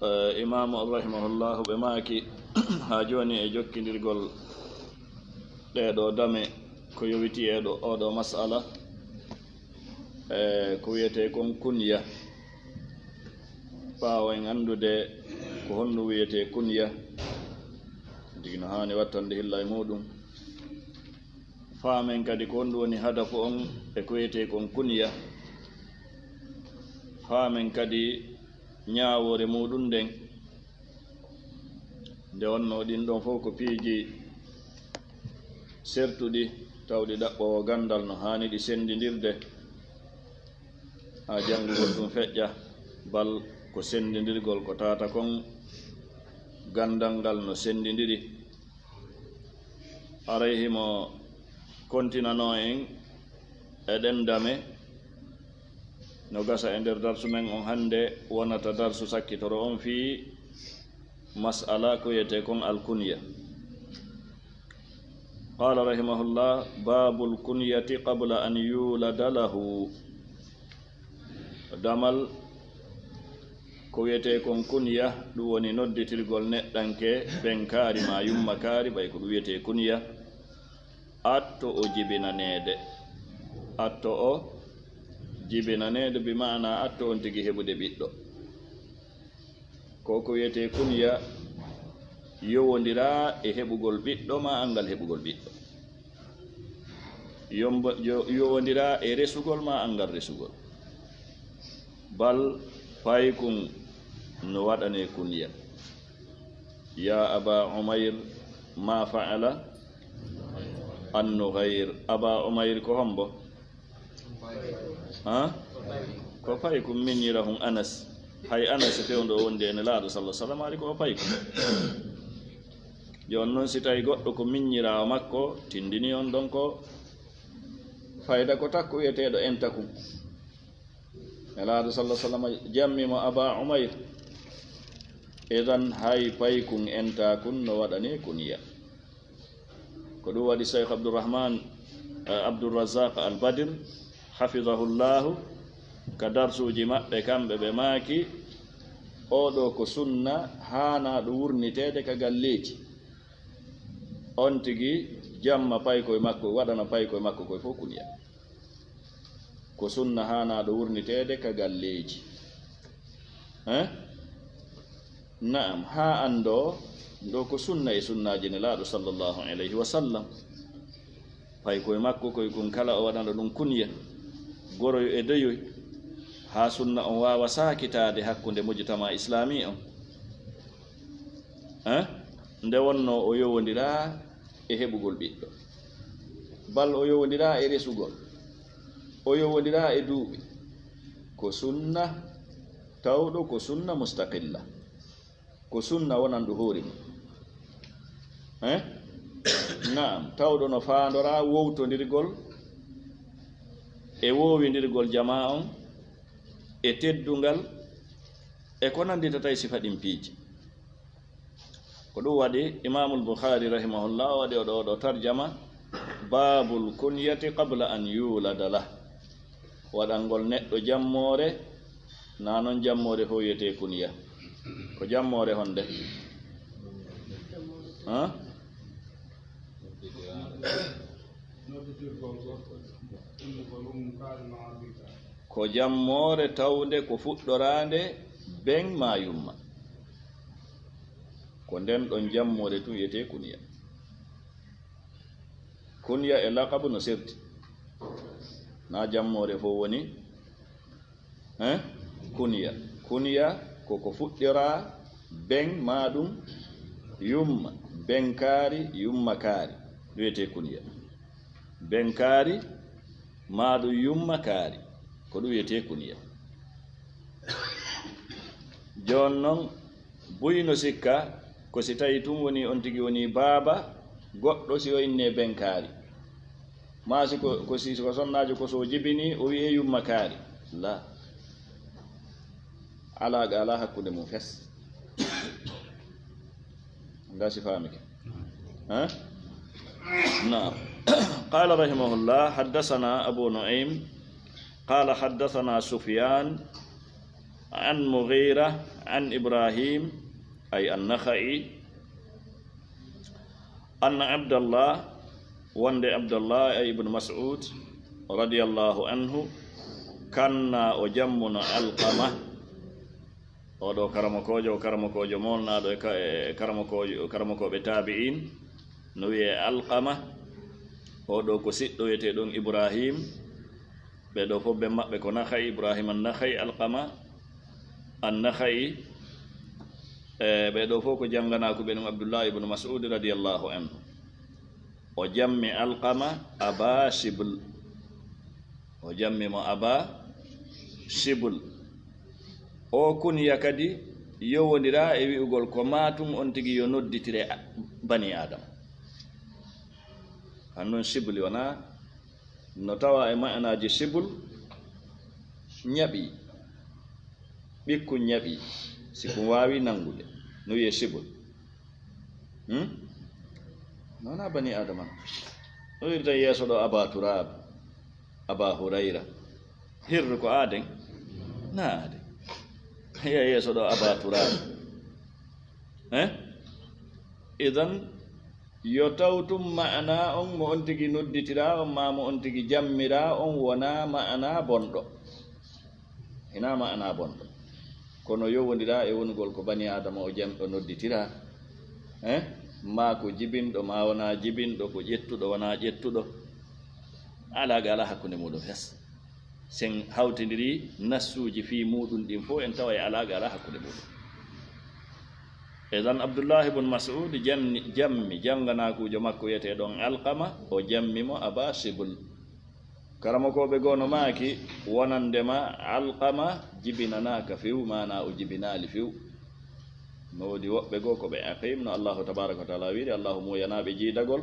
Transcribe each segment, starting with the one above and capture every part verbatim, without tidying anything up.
Eh, Imaamu on rahimahullahu ɓe maaki, haa jooni e jokkindirgol ɗee ɗoo dame ko yowiti e ɗo, oo ɗoo mas'ala, eh, ko wiyetee kon kunya. Ɓaawo en anndude ko honɗum wiyetee kunya, tigi no haani wattande hilla e muuɗum. Faamen kadi ko honɗum woni hadafu on e ko wiyetee kon kunya. Faamen kadi ñaawoore muuɗum nden. Nde wonnoo ɗin ɗon fof ko piiji sertuɗi, tawɗi ɗaɓɓoowo ganndal no haani ɗi senndindirde. Haa janngugol ɗum feƴƴa, bal ko senndindirgol ko tawata kon ganndal ngal no senndindiri. Aray himo kontinanoo en e ɗen dame, no gasa e nder darsu men on hannde, wonata darsu sakkitoro on fii mas'ala ko wiyetee kon alkunya. Qaala rahimahullah, baabul kunyati qabla an yuulada lahu. Damal ko wiyetee kon kunya, ɗum woni nodditirgol neɗɗanke ben kaari maa yumma kaari, ɓay ko ɗum wiyetee kunya. Atto o jibinaneede. Atto o jibinaneede, bi maana atto on tigi heɓude ɓiɗɗo. Ko ko wiyetee kunya yowondiraa e heɓugol ɓiɗɗo maa anngal heɓugol ɓiɗɗo. Yombo-, yo-, yowondiraa e resugol maa anngal resugol. Bal paykun no waɗanee kunya. Yaa Aba Umayr, ma fa'ala an-Nughayr? Aba Umayr ko hombo? Ha? Ko paykun miññirahun Anas. Hay Anas fewndo o wondi e Nelaaɗo sallallahu alaihi wasallam ari ko o paykun. Jooni non si tawi goɗɗo ko miññiraawo makko, tindini on ɗon ko fayda ko takko wiyeteeɗo entakun. Nelaaɗo sallallahu alaihi wasallam jammi mo Aba Umayr. Idan hay paykun entakun no waɗanee kunya. Ko ɗum waɗi Cheikh Abdourahman, eh, Abdourrazaq Al Badir, hafidahullahu, ka darsuuji maɓɓe kamɓe ɓe maaki, oo ɗoo ko sunna haanaaɗo wurniteede ka galleeji. On tigi jamma paykoy makko, waɗana paykoy makko koy fof kunya. Ko sunna haanaaɗo wurniteede ka galleeji. Eh? Naam, haa anndoo ɗoo ko sunna e sunnaaji Nelaaɗo sallallahu alayhi wa sallam. Paykoy makko koy kun kala o waɗana ɗum kunya, goroy e deyoy, haa sunna on waawa saakitaade hakkunde mujtama islaami on. Eh? Nde wonnoo o yowondiraa e heɓugol ɓiɗɗo. Bal o yowondiraa e resugol. O yowondiraa e duuɓi. Ko sunna tawɗo, ko sunna mustaqilla. Ko sunna wonanɗo hoore mum. Eh? Naam, tawɗo no faandoraa wowtondirgol e wowindirgol jamaa on e teddungal e ko nanndita tawi sifa ɗin piiji. Ko ɗum waɗi Imaamul Bukhaari rahimahullah o waɗi o ɗoo ɗo tarjama, baabul kunyati qabla an yuulada lah. Waɗangol neɗɗo jammoore, na non jammoore fof wiyetee kunya. Ko jammoore honde? Ha? Ko jammoore tawnde ko fuɗɗoraande ben maa yumma. Ko nden ɗon jammoore tun wiyetee kunya. Kunya e laqabu no serti. Na jammoore fof woni, eh, kunya. Kunya ko ko fuɗɗoraa ben maa ɗum yumma. Ben kaari, yumma kaari. Ɗum wiyetee kunya. Ben kaari, maa ɗum yumma kaari. Ko ɗum wiyetee kunya. Jooni non, buy no sikka ko si tawi tun woni on tigi woni baaba goɗɗo, si o innee ben kaari. Maa si ko, ko si, si ko sonnaajo ko so o jibini, o wi'ee yumma kaari. La. Alaaqa alaa hakkunde mum fes. Nda si faamike. Ha? Naam. قال رحمه الله: حدثنا أبو نعيم قال حدثنا سفيان عن مغيرة An Ibrahim, ay An-Nakha'i, anna Abdallah, wonde Abdallah, ay Ibnu Mas'ud, radiyallahu anhu, kanna, o jammuno Alqama. Oɗo karamokoojo, o karamokoojo molnaaɗo e ka-, e karamokoojo, karamokooɓe taabi'in, no wi'ee Alqama. Oɗo ko siɗɗo wi'etee ɗon Ibrahim. Ɓee ɗoo fof ben maɓɓe ko Nakha'i, Ibrahim An-Nakha'i, Alqama An-Nakha'i. E ɓee ɗoo fof ko jannganaaku ɓe ɗum Abdullah ibn Mas'ud radiyallahu anhu. O jammi Alqama Aba Shibl. O jammi mo Aba Shibl. O kunya kadi yowondira e wi'ugol ko maa tun on tigi yo nodditire a-, bani Adama. Hannon Shibli wonaa no tawa e ma'anaaji Shibl, ñaɓi, ɓikkun ñaɓi, si kun waawi nanngude, no wi'ee Shibl. Hmm? No wonaa bani Adama. No wi'irta yeeso ɗo Aba Turab, Aba Hurayra. Hirru ko aaden? Na aaden. Ye-, yeeso ɗo Aba Turab. Eh? Idan, yo taw tun ma'anaa on mo on tigi nodditiraa on, maa mo on tigi jammiraa on, wonaa ma'anaa bonɗo. Hinaa ma'anaa bonɗo. Kono yowondiraa e wonugol ko bani Aadama o jam-, o nodditiraa. Eh? Maa ko jibinɗo, maa wonaa jibinɗo, ko ƴettuɗo, wonaa ƴettuɗo. Alaaqa alaa hakkunde muuɗum fes. Sen hawtindirii nassuuji fii muuɗum ɗin fof, en taway alaaqa alaa hakkunde muuɗum. Idan Abdullahi bun Mas'ud janni, jammi jannganaakuujo makko wi'eteeɗo on Alqama, o jammi mo Aba Shibl. Karamokooɓe goo no maaki, wonandema Alqama jibinanaaka few, maanaa o jibinaali few. No woodi woɓɓe goo ko ɓe aqim, no Allahu tabaaraka wa taala wiiri, Allahu muuyanaa ɓe jiidagol,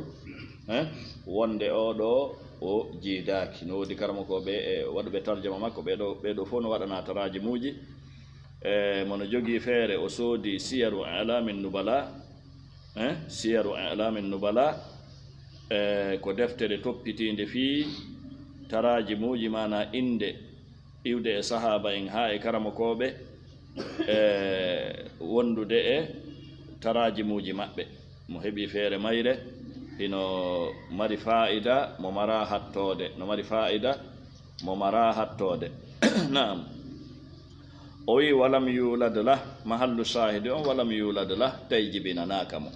eh, wonde oo ɗoo o jiidaaki. No woodi karamokooɓe e waɗuɓe tarjama makko, ɓee ɗoo, ɓee ɗoo fof no waɗanaa taraajimuuji. E, mo no jogii feere, o soodi Siyaru A'lamin Nubala, eh, Siyaru A'lamin Nubala, e, ko deftere toppitiinde fii taraajimuuji, maanaa innde iwde e sahaaba en haa e karamokooɓe, e, wondude e taraajimuuji maɓɓe. Mo heɓii feere mayre, hino mari faa'ida, mo maraa hattoode, no mari faa'ida, mo maraa hattoode. Naam. O wi'i, "Walam yulad lah," mahallu shaahidi on, "Walam yulad lah," tawi jibinanaaka mo.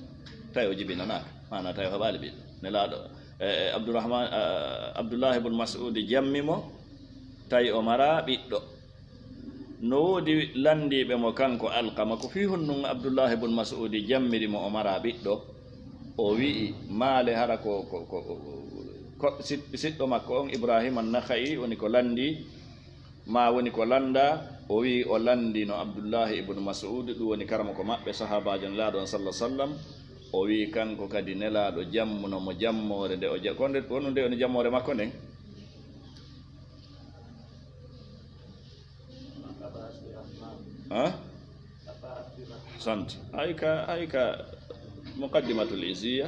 Tawi o jibinanaaka, maanaa tawi o heɓaali ɓiɗɗo. Nelaaɗo, e, e, Abdurrahman, e, Abdullahi bun Mas'ud jammi mo, tawi o maraa ɓiɗɗo. No woodi lanndiiɓe mo kanko Alqama, ko fii honɗun Abdullahi bun Mas'ud jammiri mo o maraa ɓiɗɗo? O wi'i, maale hara ko, ko, ko, ko sit-, siɗɗo makko on Ibrahim An-Nakha'i woni ko lanndii, maa woni ko lanndaa? O wi'i o lanndino Abdullahi ibn Mas'ud, ɗum woni karamoko maɓɓe, sahaabaajo Nelaaɗo on, sallallahu alaihi wasallam. O wi'i kanko kadi Nelaaɗo jammuno mo jammoore nde o ja-, ko nde, wonu nde woni jammoore makko nden? Ha? Ahsant. Hay ka, hay ka Muqaddimatul Izziya,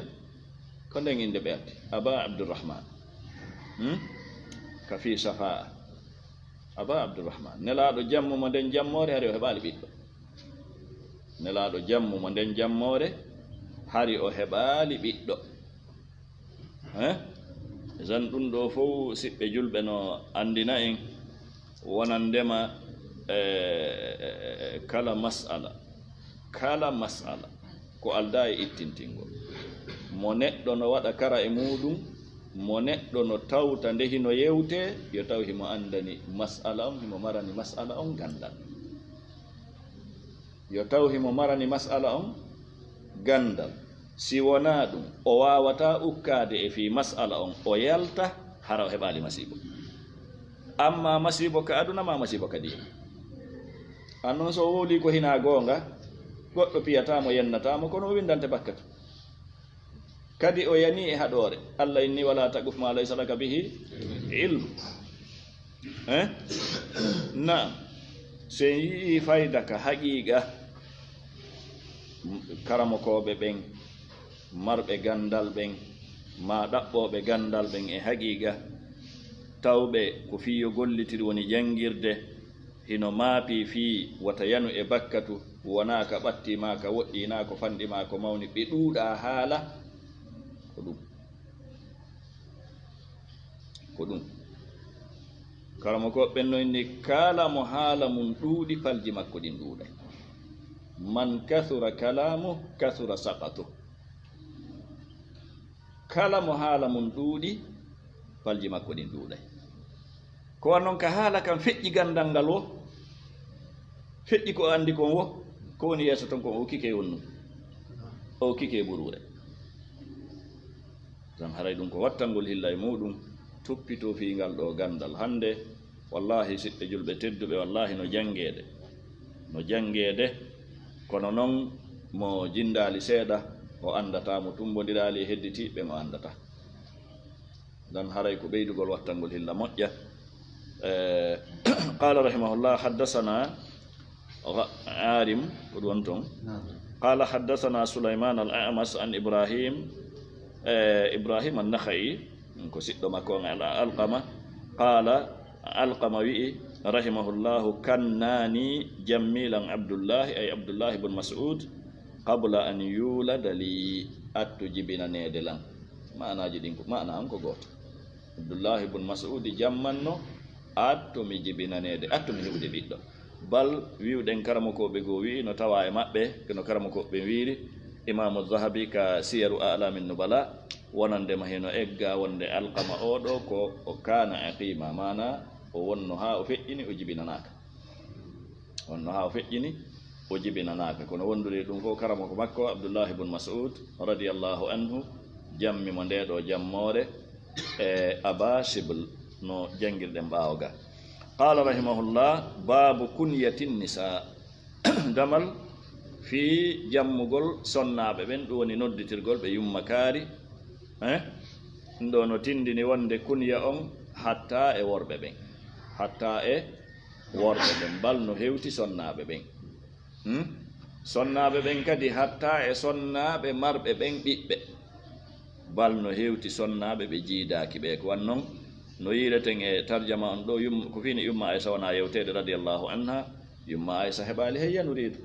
ko nden innde ɓe addi. Aba Abdurrahman. Hmm? Ka fii Shafaa. Aba Abdurrahman. Nelaaɗo jammu mo nden jammoore, hari o heɓaali ɓiɗɗo. Nelaaɗo jammu mo nden jammoore, hari o heɓaali ɓiɗɗo. Eh? Zan ɗum ɗoo fof, siɓɓe julɓe no anndina en, wonandema, e, e, e, kala mas'ala, kala mas'ala, ko aldaa e ittintingol. Mo neɗɗo no waɗa kara e muuɗum, mo neɗɗo no tawta nde hino yewtee, yo taw himo anndani mas'ala on, himo marani mas'ala on ganndal. Yo taw himo marani mas'ala on ganndal. Si wonaa ɗum, o waawataa ukkaade e fii mas'ala on, o yalta, hara o heɓaali masiibo. Amma masiibo ka aduna maa masiibo ka diina. An non so o wowlii ko hinaa goonga, goɗɗo piyataa mo, yennataa mo, kono o winndante bakkatu. Kadi o yanii e haɗoore. Allah inni, "Wala taqfu ma laysa laka bihi ilm." Eh? Naam. So en yi'ii fayda ka haqiiqa, karamokooɓe ɓen, marɓe ganndal ɓen, maa ɗaɓɓooɓe ganndal ɓen e haqiiqa, tawɓe ko fii yo gollitir woni janngirde, hino maapi fii wata yanu e bakkatu, wonaa ka ɓatti maa, ka woɗɗi naa, ko fanɗi maa, ko mawni, ɓe ɗuuɗaa haala. Ko ɗum. Ko ɗum. Karamokooɓe ɓen no inni, kala mo haala mum ɗuuɗi, palji makko ɗin ɗuuɗay. Man kathura kalamu, kathura saqatu. Kala mo haala mum ɗuuɗi, palji makko ɗin ɗuuɗay. Ko wa non ka haala kan feƴƴi ganndal ngal wo, feƴƴi ko o anndi kon wo, ko woni yeeso ton kon o kike wonnun. O kike buruure. Tan haray ɗum ko wattangol hilla e muɗum, tuppitoo fii ngal ɗoo ganndal hannde. Wallaahi, siɓɓe julɓe tedduɓe, wallaahi no janngeede. No janngeede, kono non mo jinndaali seeɗa, o anndataa, mo tummbondiraali e hedditiiɓe ɓen, o anndataa. Dan haray ko ɓeydugol wattangol hilla moƴƴa. Eh, qala rahimahullah, haddathana Gha-, Arim, ko ɗum woni ton. Naam. Qala haddathana Sulayman al-A'mas an Ibrahim, eh, Ibrahim an-Nakha'i, ko siɗɗo makko on, Al-, Alqama. Qala, Alqama wi'i, rahimahullahu, kannani jammilan Abdullahi, ay Abdullahi bun Mas'ud, qabla an yulada li, attu jibinaneede lan. Maanaaji ɗin ko, maana an ko gooto. Abdullahi bun Mas'udi jammanno, attu mi jibinaneede, attu mi heɓude ɓiɗɗo. Bal wi'uɗen karamokooɓe goo wi'i no tawaa e maɓɓe, kono karamokooɓe ɓen wi'iri, Imaamu Zahabi ka Siyaru A'lamin Nubala, wonande ma hino egga wonde Alqama oo ɗoo ko o kana aqima, maana o wonno haa o feƴƴini, o jibinanaaka. Wonno haa o feƴƴini, o jibinanaaka. Kono wondude ɗum fof, karamoko makko, Abdullahi bun Mas'ud, radiyallahu anhu, jammi mo ndee ɗoo jammoore, e Aba Shibl, no janngirɗen ɓaawo ga. Qala rahimahullah, babu kunyatin nisa. Damal fii jammugol sonnaaɓe ɓen, ɗum woni nodditirgol ɓe yumma kaari. Eh? Ɗum ɗoo no tindini wonde kunya on hatta e worɓe ɓen. Hatta e worɓe ɓen. Bal no hewti sonnaaɓe ɓen. Hmm? Sonnaaɓe ɓen kadi hatta e sonnaaɓe marɓe ɓen ɓiɓɓe. Bal no hewti sonnaaɓe ɓe jiidaaki ɓe. Ko wan non no yiireten e tarjama on ɗoo, yum-, ko fini yumma Aysa wona yewteede radiyallahu anha. Yumma Aysa heɓaali hayyanu reedu.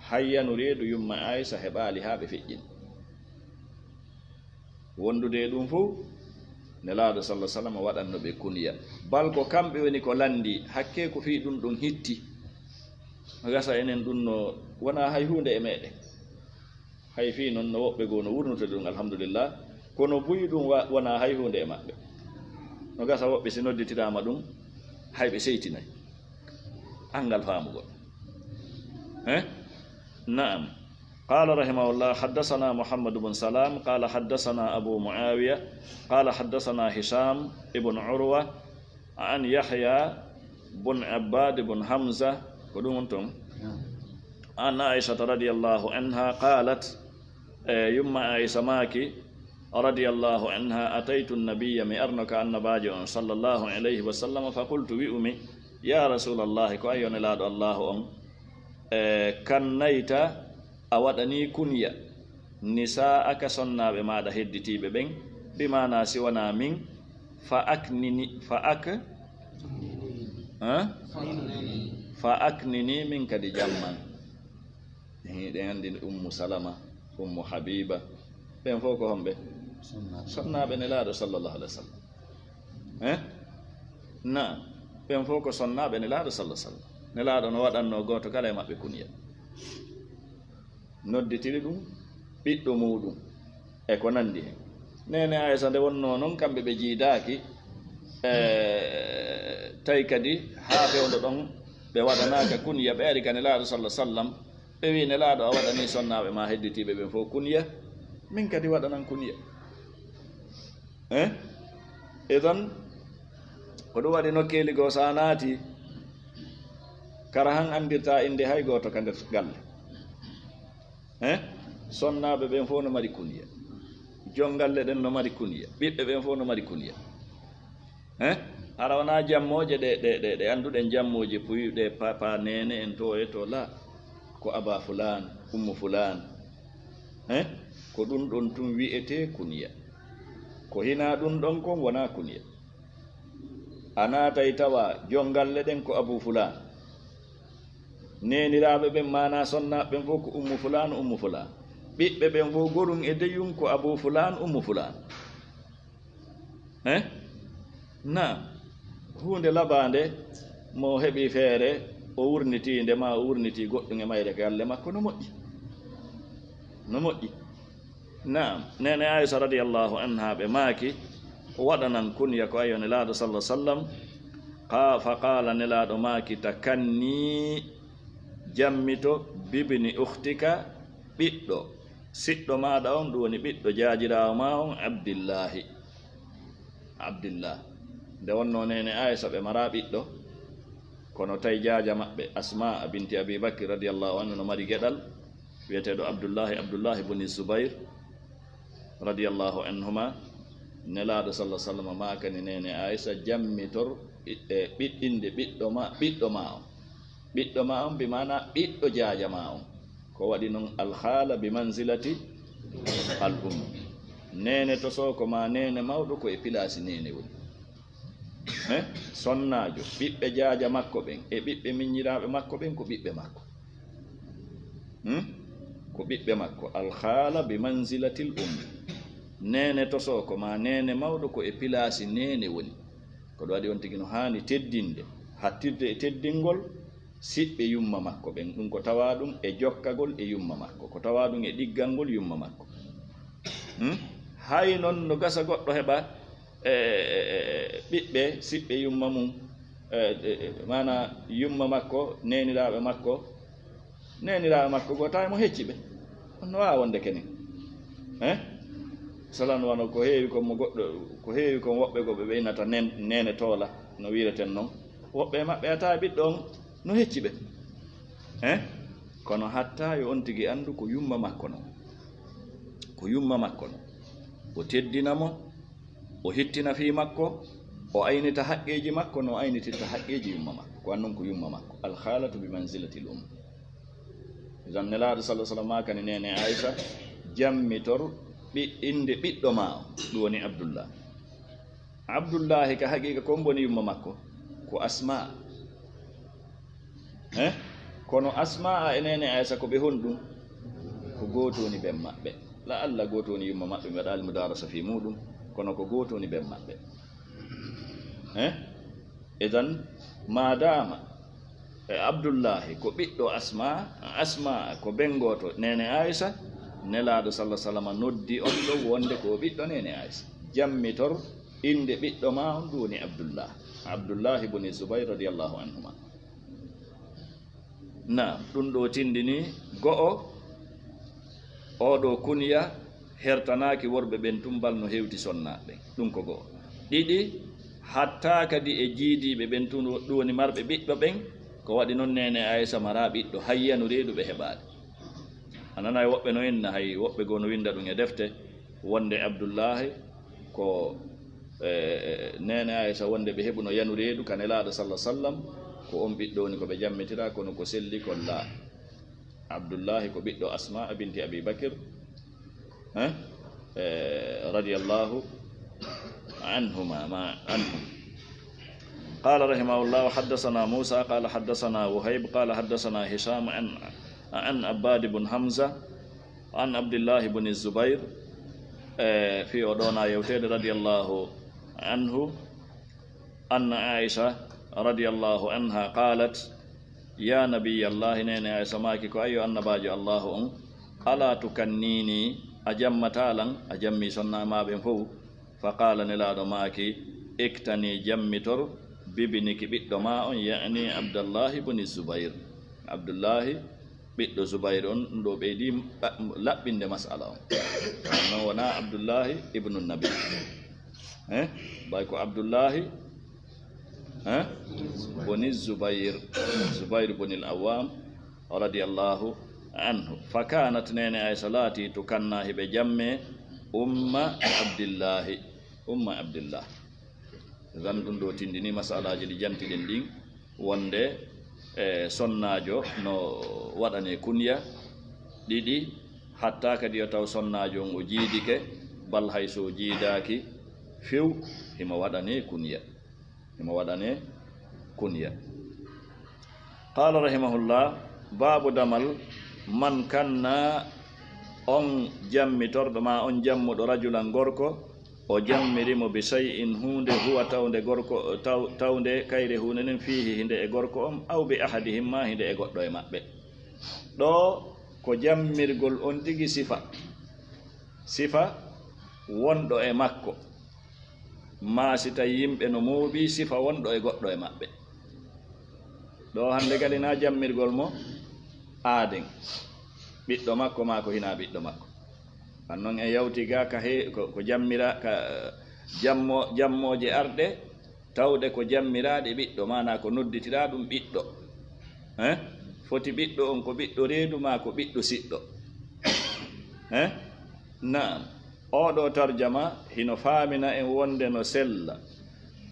Hayyanu reedu yumma Aysa heɓaali haa ɓe feƴƴini. Wondude e ɗum fof, Nelaaɗo sallallahu alaihi wasallam waɗanno ɓe kunya. Bal ko kamɓe woni ko lanndi, hakkee ko fii ɗum ɗum hitti. No gasa enen ɗum no wona hay huunde e meɗen. Hay fii non no woɓɓe goo no wurnutoo ɗum, alhamdulillah. Kono buy ɗum wa-, wona hay huunde e maɓɓe. No gasa woɓɓe si nodditiraama ɗum, hay ɓe seytinay. Anngal faamugol. Eh? Naam. قال رحمه الله، حدثنا محمد بن سلام، قال حدثنا أبو معاوية، قال حدثنا هشام ابن عروة، عن يحيى بن عباد بن حمزة، ko ɗum woni ton? عن عائشة رضي الله عنها قالت، e, yumma Aisha maaki, radiyallahu anha, أتيت النبي، mi arno ka Annabaajo on, sallallahu alayhi wa sallam, فقلت، wi'umi, يا رسول الله، ko an yo Nelaaɗo Allaahu on, e, كنيت، a waɗanii kunya, نساءك، sonnaaɓe maaɗa hedditiiɓe ɓen, bi maanaa si wanaa min, فأكنني، فأك-، ha? فأكنني، min kadi jamman. Hiɗen anndi Ummu Salama, Ummu Habiba, ɓen fof ko homɓe? Sonnaaɓe. Sonnaaɓe Nelaaɗo sallallahu alaihi wa sallam. Eh? Naam, ɓen fof ko sonnaaɓe Nelaaɗo sallallahu alaihi wa sallam. Nelaaɗo no waɗannoo gooto kala e maɓɓe kunya. Nodditiri ɗum ɓiɗɗo muuɗum e ko nanndi hen. Neene Aysa nde wonnoo non, kamɓe ɓe jiidaaki, e, tawi kadi haa fewndo ɗon ɓe waɗanaaka kunya, ɓe ari ka Nelaaɗo sallallahu alaihi wa sallam, ɓe wi'i, "Nelaaɗo, a waɗanii sonnaaɓe maa hedditiiɓe ɓen fof kunya, min kadi waɗanan kunya." Eh? Idan, ko ɗum waɗi nokkeeli goo, so a naati, kara han anndirtaa innde hay gooto ka nder galle. Eh? Sonnaaɓe ɓen fof no mari kunya. Jom galle ɗen no mari kunya. Ɓiɓɓe ɓen fof no mari kunya. Eh? Hara wonaa jammooje ɗe, ɗe, ɗe, ɗe annduɗen, jammooje puy, ɗe papa, neene en, to e to, la. Ko aba fulaan, ummu fulaan. Eh? Ko ɗum ɗon tun wi'etee kunya. Ko hinaa ɗum ɗon kon wonaa kunya. A naatay tawa jongalle ɗen ko Abu Fulaan. Neeniraaɓe ɓen, maanaa sonnaaɓe ɓen fof ko Ummu Fulaan, Ummu Fulaan. Ɓiɓɓe ɓen fof, gorun e deyun ko Abu Fulaan, Ummu Fulaan. Eh? Naam. Huunde labaande, mo heɓi feere, o wurnitii nde ma o wurnitii goɗɗum e mayre ka galle makko, no moƴƴi. No moƴƴi. Naam, neene Aisha radiyallahu anha ɓe maaki, waɗanan kunya ko ayo Nelaaɗo sallallahu sallam, qa-, fa qaala, Nelaaɗo maaki, "Takanni, jammito, bibni ukhtika, ɓiɗɗo siɗɗo maaɗa on, ɗum woni ɓiɗɗo jaajiraawo ma on, Abdillahi." Abdillah. Nde wonnoo neene Aisha ɓe maraa ɓiɗɗo, kono tawi jaaja maɓɓe, Asmaa binti Abi Bakr radiyallahu anhu, no mari geɗal, wiyeteeɗo Abdullahi, Abdullahi buni Zubair, radiyallahu anhuma, Nelaaɗo sallallahu alaihi wasallam maakani neene Aisha, "Jammitor ɓi-, e ɓiɗɗinde ɓiɗɗo ma, ɓiɗɗo ma on." Ɓiɗɗo ma on, bi maana ɓiɗɗo jaaja ma on. Ko waɗi non, alhaala bi manzilati al um. Neene tosooko ma neene mawɗo ko e pilaasi neene woni. Eh? Sonnaajo, ɓiɓɓe jaaja makko ɓen e ɓiɓɓe miññiraaɓe makko ɓen ko ɓiɓɓe makko. Hmm? Ko ɓiɓɓe makko. Alhaala bi manzilatil um. Neene tosooko ma neene mawɗo ko e pilaasi neene woni. Ko ɗum waɗi on tigi no haani teddinde, hattirde e teddingol siɓɓe yumma makko ɓen. Ɗum ko tawaa ɗum e jokkagol e yumma makko, ko tawaa ɗum e ɗiggangol yumma makko. Hmm? Hay non no gasa goɗɗo heɓa, e, e, e, ɓiɓɓe siɓɓe yumma mum, e, e, e, maanaa yumma makko, neeniraaɓe makko, neeniraaɓe makko goo, tawi mo hecci ɓe. On no waawa wonde kenen. Eh? Masalan, wano ko heewi kon mo goɗɗo, ko heewi kon woɓɓe goo ɓe ɓeynata nen-, neene toola, no wiireten non. Woɓɓe e maɓɓe a tawi ɓiɗɗo on no hecci ɓe. Eh? Kono hatta yo on tigi anndu ko yumma makko non. Ko yumma makko non. O teddina mo, o hittina fii makko, o aynita haqqeeji makko, no o aynitirta haqqeeji yumma makko. Ko an non ko yumma makko. Alkhaalatu bi manzilatil um. Idan Nelaaɗo sallallahu alaihi wasallam maakani neene Aisha, "Jammitor ɓi-, innde ɓiɗɗo ma on, ɗum woni Abdullah." Abdullahi ka haqiqa ko on woni yumma makko? Ko Asma. Eh? Kono Asma e neene Aisha ko ɓe honɗum? Ko gooto woni ben maɓɓe. La Allah gooto woni yumma maɓɓe, mi waɗaali mudarasa fii muɗum, kono ko gooto woni ben maɓɓe. Eh? Idan, maadaama e Abdullahi ko ɓiɗɗo Asma, Asma ko ben gooto neene Aisha, Nelaaɗo sallallahu alaihi wasallam noddi on ɗo wonde ko o ɓiɗɗo neene Aisha. Jammitor innde ɓiɗɗo ma on, ɗum woni Abdullah. Abdullahi buni Zubair radiyallahu anhuma. Naam, ɗum ɗo tindini go'o, oo ɗo kunya hertanaaki worɓe ɓen tun bal no hewti sonnaaɓe ɓen. Ɗum ko go'o. Ɗiɗi, hatta kadi e jiidiiɓe ɓen tun, ɗum woni marɓe ɓiɗɗo ɓen, ko waɗi non neene Aisha maraa ɓiɗɗo, hay yanu reedu ɓe heɓaali. A nanay woɓɓe no inna, hay woɓɓe goo no winda ɗum e defte, wonde Abdullahi ko, e, e, neene Aisha wonde ɓe heɓuno yanu reedu ka Nelaaɗo sallallahu alaihi wasallam, ko on ɓiɗɗo woni ko ɓe jammitira, kono ko selli kon laa. Abdullahi ko ɓiɗɗo Asma binti Abi Bakr, eh? Eh, radiyallahu anhuma, ma, anhum. قال رحمه الله: حدثنا موسى قال حدثنا وهيب قال حدثنا هشام عن، عن عباد بن حمزة عن عبد الله بن الزبير، eh, fii o ɗoo na yewteede, radiyallahu anhu, أن عائشة رضي الله عنها قالت: يا نبي الله, neene Aisha maaki ko, "Ayyo annabaajo Allahu on, ألا تكنيني, a jammataa lan, a jammii sonnaaɓe maa ɓen fow?" فقال, Nelaaɗo maaki, "اكتني, jammitor, بابنك, ɓiɗɗo maa on, يعني عبد الله بن الزبير." Abdullahi ɓiɗɗo Zubayr on, ɗum ɗo ɓeydi ɓa-, laɓɓinde mas'ala on. Non wonaa Abdullahi ibnu Nabi. Eh? Ɓay ko Abdullahi, eh? Boni Zubayr, Zubayr boni al-Awwam, radiyallahu anhu. فكانت, neene Aisha laati, تكنى, hiɓe jamme, أم عبد الله, Umma Abdillah. Zan ɗum ɗo tindini masalaaji ɗi jantiɗen ɗin, wonde, e, sonnaajo no waɗane kunya. Ɗiɗi, hatta kadi yo taw sonnaajo on o jiidike, bal hay so o jiidaaki few, himo waɗane kunya. Himo waɗane kunya. Qala rahimahullah, babu damal, man kanna, on jammitorɗo ma on jammuɗo, rajulan gorko, o jammiri mo bi shay'in huunde, huwa tawnde gorko, taw-, tawnde kayre huunde nden fiihi hinde e gorko on, aw bi ahadihim ma hinde e goɗɗo e maɓɓe. Ɗo ko jammirgol on tigi sifa, sifa wonɗo e makko. Ma si tawi yimɓe no mooɓi sifa wonɗo e goɗɗo e maɓɓe. Ɗo hannde kadi na jammirgol mo aaden, ɓiɗɗo makko maa ko hinaa ɓiɗɗo makko. An non en yawti ga ka he-, ko, ko jammira, ka, jammo-, jammooje arɗe, tawde ko jammiraaɗe ɓiɗɗo, maanaa ko nodditiraa ɗum ɓiɗɗo. Eh? Foti ɓiɗɗo on ko ɓiɗɗo reedu maa ko ɓiɗɗo siɗɗo. Eh? Naam. Oɗo tarjama hino faamina en wonde no sella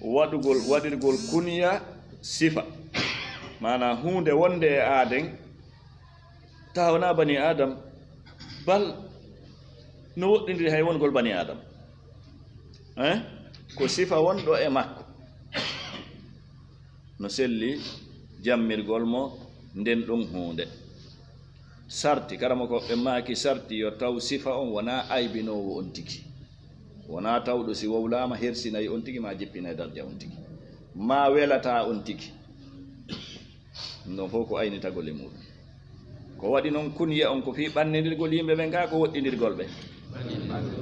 waɗugol, waɗirgol kunya sifa. Maanaa huunde wonde e aaden, tawa na bani Adam, bal no woɗɗindiri hay wongol bani Adam. Eh? Ko sifa wonɗo e makko. No selli jammirgol mo nden ɗum huunde. Sarti, karamokooɓe maaki sarti yo taw sifa on wonaa aybinoowo on tigi. Wonaa tawɗo si wowlaama hersinay on tigi maa jippinay darja on tigi. Maa welataa on tigi. Ɗum ɗon fof ko aynitagol e muuɗum. Ko waɗi noon kunya on ko fii ɓannindirgol yimɓe ɓen kaa ko woɗɗindirgol ɓe?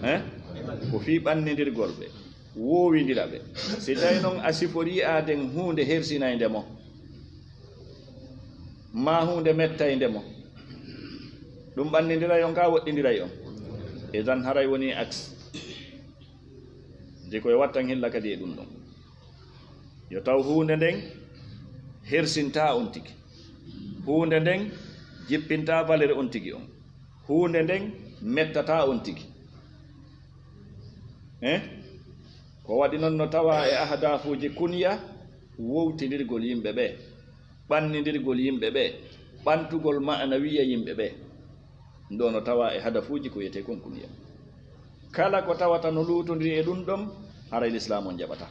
Eh? Ko fii ɓannindirgol ɓe, woowindira ɓe. Si tawi noon a siforii aaden huunde hersinaynde mo, maa huunde mettaynde mo, ɗum ɓannindiray on kaa woɗɗindiray on? Idan haray wonii aks. Nde koye wattan hilla kadi e ɗum ɗon. Yo taw huunde nden hersintaa on tigi. Huunde nden jippintaa valeur on tigi on. Huunde nden mettataa on tigi. Eh? Ko waɗi noon no tawaa e ahdafuuji kunya, wowtindirgol yimɓe ɓe, ɓannindirgol yimɓe ɓe, ɓantugol ma'anawiya yimɓe ɓe. Ɗo no tawaa e hadafuuji ko wiyetee kon kunya. Kala ko tawata no luutondiri e ɗum ɗon, haray Lislaam on jaɓataa.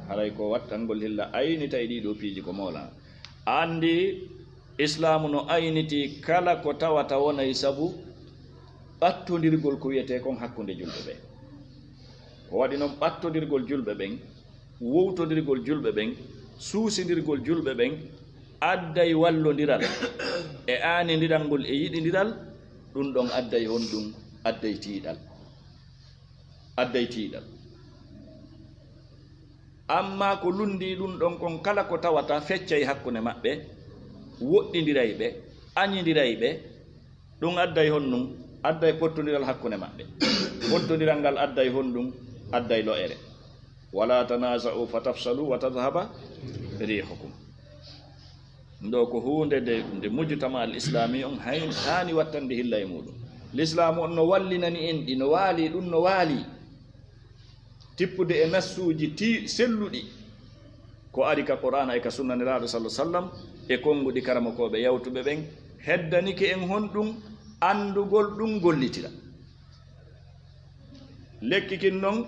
Haray ko wattangol hilla aynita e ɗii ɗoo piiji ko moolaa. Anndi Islaamu no aynitii kala ko tawata wonay sabu ɓattondirgol ko wiyetee kon hakkunde julɓe ɓe. Ko waɗi noon ɓattondirgol julɓe ɓen, wowtondirgol julɓe ɓen, suusindirgol julɓe ɓen, adday wallondiral e aanindirangol e yiɗindiral, ɗum ɗon adday honɗum? Adday tiiɗal. Adday tiiɗal. Ammaa ko lunndii ɗum ɗon kon kala ko tawata feccay hakkunde maɓɓe, woɗɗindiray ɓe, añindiray ɓe, ɗum adday honɗum? Adday pottondiral hakkunde maɓɓe. Pottondiral ngal adday honɗum? Adday lo'ere. "Wala tanaza'u fatafshalu wa tadhhaba rihukum." Ɗo ko huunde nde, nde mujtama al islami on hay-, haani wattande hilla e muuɗum. Lislaamu on no wallinani en ɗi, no waali ɗum, no waali tippude e nassuuji ti-, selluɗi ko ari ka Qur'aana e ka Sunna Nelaaɗo, sallallahu alaihi wasallam, e konnguɗi karamokooɓe yawtuɓe ɓen, heddanike en honɗum? Anndugol ɗum, gollitira. Lekki kin non,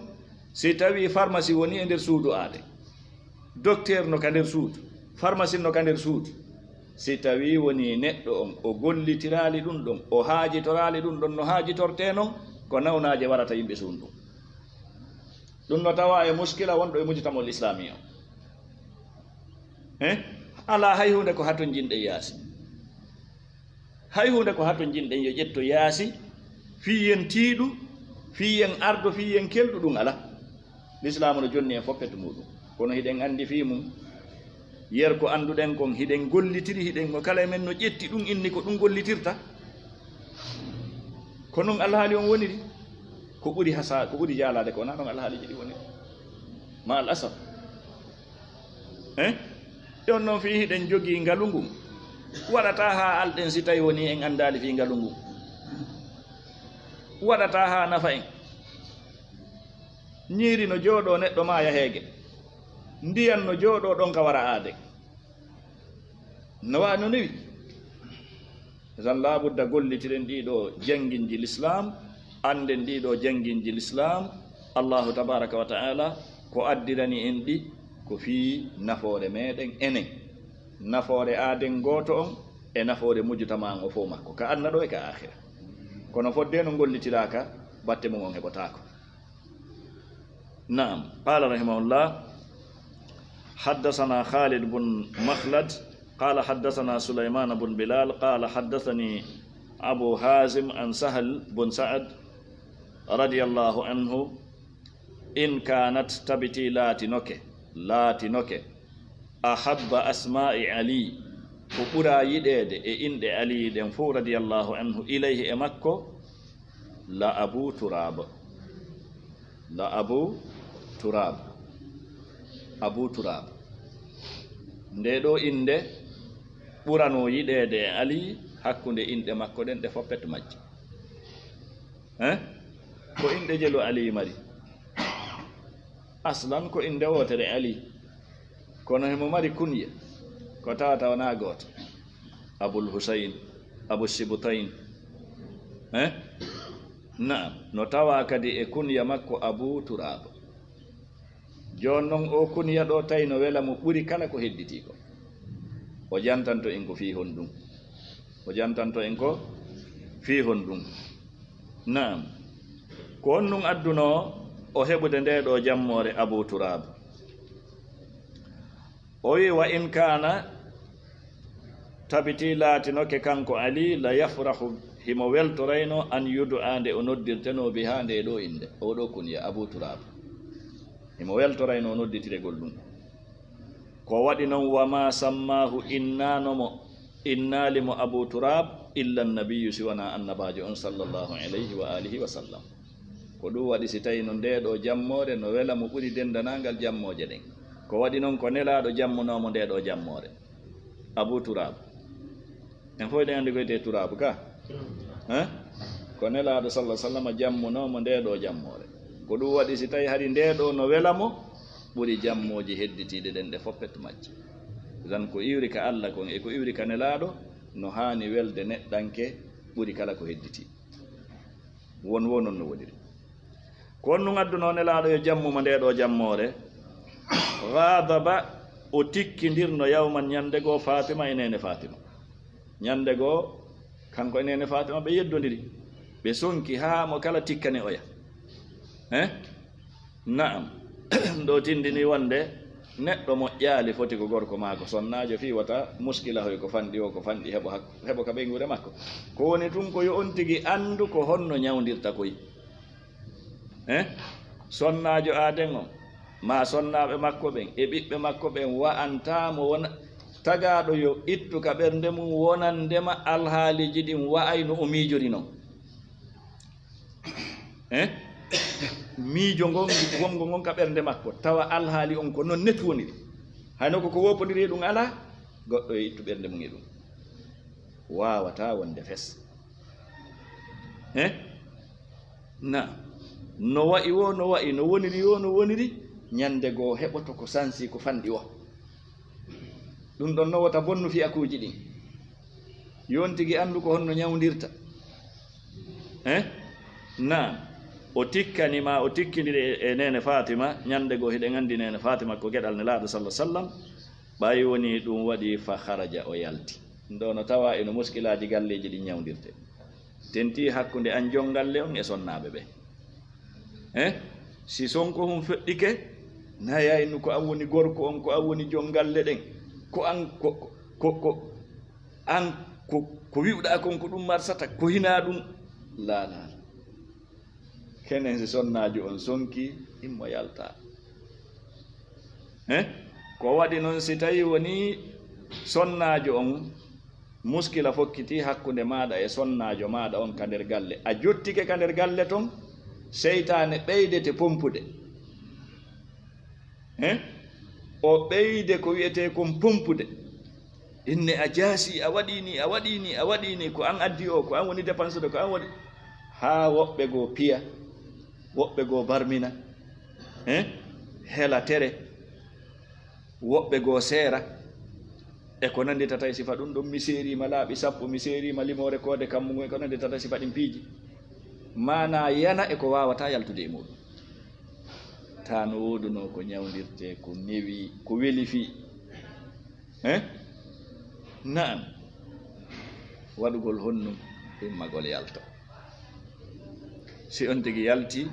si tawii pharmacie woni e nder suudu aade, docteur no ka nder suudu, pharmacien no ka nder suudu, si tawii woni neɗɗo on o gollitiraali ɗum ɗon, o haajitoraali ɗum ɗon no haajitortee non, ko nawnaaje warata yimɓe suudu ndun. Ɗum no tawaa e muskila wonɗo e mujtama'ul islami on. Eh? Alaa hay huunde ko hatonjinɗen yaasi. Hay huunde ko hatonjinɗen yo ƴetto yaasi, fii yen tiiɗu, fii yen ardo, fii yen kelɗu, ɗum alaa. Lislaamu no jonni en fof pettu muuɗum. Kono hiɗen anndi fii mum. Yer ko annduɗen kon, hiɗen gollitiri, hiɗen, ko kala e men no ƴetti ɗum inni ko ɗum gollitirta. Ko non alhaali on woniri. Ko ɓuri hasa-, ko ɓuri jaalaade ko wonaa ɗon alhaaliji ɗi woniri. Ma al asaf. Eh? Ɗon non fii hiɗen jogii ngalu ngun. Waɗataa haa alɗen si tawi wonii en anndaali fii ngalu ngun. Waɗataa haa nafa en. Ñiiri no jooɗoo neɗɗo maaya heege. Ndiyan no jooɗoo ɗon ka wara aade. No wa-, no newi. Tan laabudda gollitiren ɗii ɗoo jannginji Lislaam, annden ɗii ɗoo jannginji Lislaam. Allahu tabaaraka wa ta'ala Ko addirani en ɗi ko fii nafoore meɗen enen, nafoore aaden gooto on e nafoore mujtama on o fow makko, ka aduna ɗo e ka aakhira. Kono fodde no ngollitiraaka, batte mum on heɓotaako. Naam, qaala rahimahullah, haddasanaa Khaalid bun Makhlad, qaala haddasanaa Sulaymaan bun Bilaal, qaala haddasanii Abu Haazim an Sahl bun Sa'ad radiyallaahu anhu, in kaanat, tabitii laatinoke, laatinoke, ahabba asmaa'i Ali, ko ɓuraa yiɗeede e inɗe Ali ɗen fow radiyallaahu anhu, ilayhi, e makko, la Abu Turaab. La Abu Turaab. Abu Turaab. Ndee ɗoo innde ɓuranoo yiɗeede e Ali hakkunde inɗe makko ɗen ɗe foppet majje. Eh? Ko inɗe jelu Ali mari. Aslan ko innde wootere Ali. Kono himo mari kunya. Ko tawata wonaa gooto. Abul Husayn, Abu Sibtayn. Eh? Naam, no tawaa kadi e kunya makko Abu Turaab. Jooni non, oo kunya ɗoo tawi no wela mo ɓuri kala ko hedditii ko. O jantanto en ko fii honɗun. O jantanto en ko fii honɗun. Naam. Ko honɗun addunoo o heɓude ndee ɗoo jammoore Abu Turaab? O wi'i, wa in kaana, tabitii laatinoke kanko Ali, la yafrahu, himo weltoraynoo, an yudu'a, nde o noddirtenoo, bihaa, ndee ɗoo innde, oo ɗoo kunya, Abu Turaab. Himo weltoraynoo nodditirgol ɗun. Ko waɗi non, wa maa sammaahu, innaano mo, innaali mo Abu Turaab, illa Nabiyyu, si wanaa Annabaajo on, sallallahu alayhi wa aalihi wa sallam. Ko ɗun waɗi, si tawii no ndee ɗoo jammoore no wela mo ɓuri denndaangal jammooje ɗen, ko waɗi non ko Nelaaɗo jammunoo mo ndee ɗoo jammoore. Abu Turaab. En fow eɗen anndi ko wi'etee Turaab ka? Eh? Ko Nelaaɗo, sallallahu alaihi wasallam, jammunoo mo ndee ɗoo jammoore. Ko ɗun waɗi, si tawii hari ndee ɗoo no wela mo, ɓuri jammooji hedditiiɗi ɗen ɗe foppet majje. Idan ko iwri ka Alla kon e ko iwri ka Nelaaɗo no haani welde neɗɗanke ɓuri kala ko hedditii. Won woo non no woniri. Ko honɗun addunoo Nelaaɗo yo jammu mo ndee ɗoo jammoore? Ghadaba, o tikkindirno yawman, ñande goo, Faatima e neene Faatima. Ñande goo, kanko e neene Faatima ɓe yeddondiri, ɓe sonki haa mo kala tikkani oya. Eh? Na'am. Ɗoo tindini wonde neɗɗo moƴƴaali, foti ko gorko maa ko sonnaajo, fii wata muskilahoy ko fanɗi o, ko fanɗi heɓo hak-, heɓo ka ɓeynguure makko. Ko woni tun ko yo on tigi anndu ko honno ñawndirta koy. Eh? Sonnaajo aaden on, maa sonnaaɓe makko ɓen, e ɓiɓɓe makko ɓen, wa'antaa mo wona tagaaɗo yo ittu ka ɓernde mum wonandema alhaaliiji ɗin wa'ay no o miijori non. Eh? Miijo ngon, wongo ngon ka ɓernde makko, tawa alhaali on ko non netu woniri. Hayno ko ko woopondiri e ɗum alaa, goɗɗo e ittu ɓernde mum e ɗum. Waawataa wonde fes. Eh? Na, no wa'i woo, no wa'i, no woniri woo, no woniri, ñande goo heɓoto ko sansi, ko fanɗi woo. Ɗum ɗon no wota bonnu fiyakuuji ɗin. Yo on tigi anndu ko honno ñawndirta. Eh? Naam. O tikkani ma, o tikkindiri e, e neene Faatima, ñande goo hiɗen anndi neene Faatima ko geɗal Nelaaɗo sallallahu alaihi wasallam. Ɓay woni ɗum waɗi, fa kharaja, o yalti. Ɗum ɗoo no tawa eno muskilaaji galleeji ɗin ñawndirte. Tentii hakkunde an jom galle on e sonnaaɓe ɓe. Eh? Si Sonko hum feɗɗike, na yaynu ko an woni gorko on, ko an woni jom galle ɗen, ko an, ko, ko, ko, ko an, ko, ko wi'uɗaa kon ko ɗum marsata, ko hinaa ɗum. Laa, laa, laa. Kenen si sonnaajo on sonki, immo yalta. Eh? Ko waɗi non si tawi woni sonnaajo on muskila fokkiti hakkunde maaɗa e sonnaajo maaɗa on ka nder galle, a jottike ka nder galle ton, seytaane ɓeydete pompude. Eh? O ɓeyde ko wi'etee kon pompude. Inne a jaasi, a waɗii nii, a waɗii nii, a waɗii nii, ko an addi o, ko an woni dépensude, ko an woni. Haa woɓɓe goo piya, woɓɓe goo barmina, eh? Hela tere, woɓɓe goo seera, e ko nannditata e sifa ɗum ɗon. Mi seeriima laaɓi sappo, mi seeriima limoore koode kammu ngun, e ko nannditata e sifa ɗin piiji. Maanaa yana e ko waawataa yaltude e muuɗum. Taa no woodunoo ko ñawndirtee, ko newi, ko weli fii. He? Na'am. Waɗugol honɗun? Immagol yalta. Si on tigi yaltii,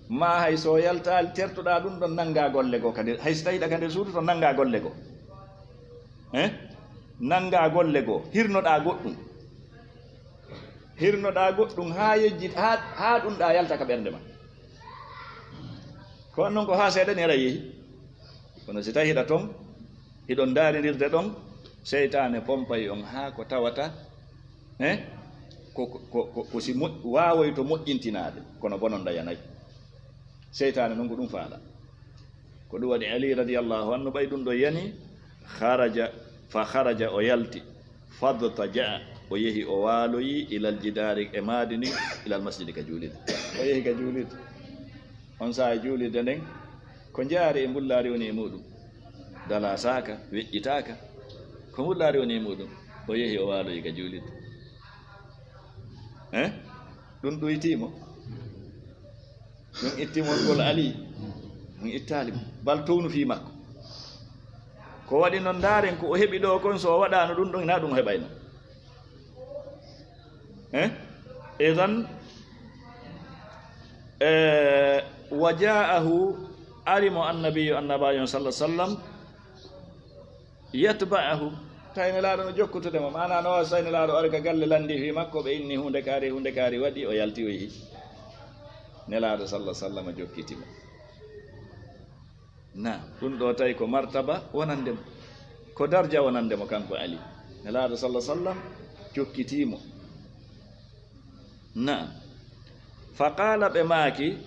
maa hay so yaltaali, tertoɗaa ɗun ɗon, nanngaa golle goo ka nder, hay si tawii ɗa ka nder suudu ton, nanngaa golle goo. He? Nanngaa golle goo, hirnoɗaa goɗɗun. Hirnoɗaa goɗɗun haa yejjit, haa, haa ɗun ɗaa yalta ka ɓernde maa. Ko non ko haa seeɗa ni aɗa yehi. Kono si tawii hiɗa ton, hiɗon ndaarindirde ɗon, seytaane pompay on haa ko tawata, eh, ko, ko, ko, ko, ko si mo-, waawoyto moƴƴintinaade, kono bonon ɗa yanay. Seytaane non ko ɗun faala. Ko ɗun waɗi Ali radiyallahu anhu, ɓay ɗun ɗon yani, kharaja, fa kharaja, o yalti, fadtaja'a, o yehi o waaloyi, ilal jidaari, e maadi ndin, ilal masjidi, ka juulirde. O yehi ka juulirde. On saa'i juulirde nden, ko njaari e mbullaari woni e muɗum. Dalaasaaka, weƴƴitaaka. Ko mbullaari woni e muɗum. O yehi o waaloyi ka juulirde. Eh? Ɗun ɗuytii mo. Ɗun itti mo ngol Ali. Ɗun ittaali mo. Bal townu fii makko. Ko waɗi non, ndaaren ko o heɓi ɗoo kon, so o waɗaano ɗun ɗon, hinaa ɗun o heɓayno. Eh? Idan, eh, wa ja'ahu, ari mo Annabiyu, Annabaajo on, sallallahu alaihi wasallam, yatba'ahu, tawi Nelaaɗo no jokkutude mo. Maanaa no waawi so tawi Nelaaɗo ari ka galle, lanndii fii makko, ɓe inni huunde kaari, huunde kaari waɗi, o yalti, o yehi. Nelaaɗo, sallallahu alaihi wasallam, jokkiti mo. Na, ɗun ɗoo tawi ko martaba wonande mo, ko darja wonande mo kanko Ali. Nelaaɗo, sallallahu alaihi wasallam, jokkitii mo. Na, fa qaala, ɓe maaki,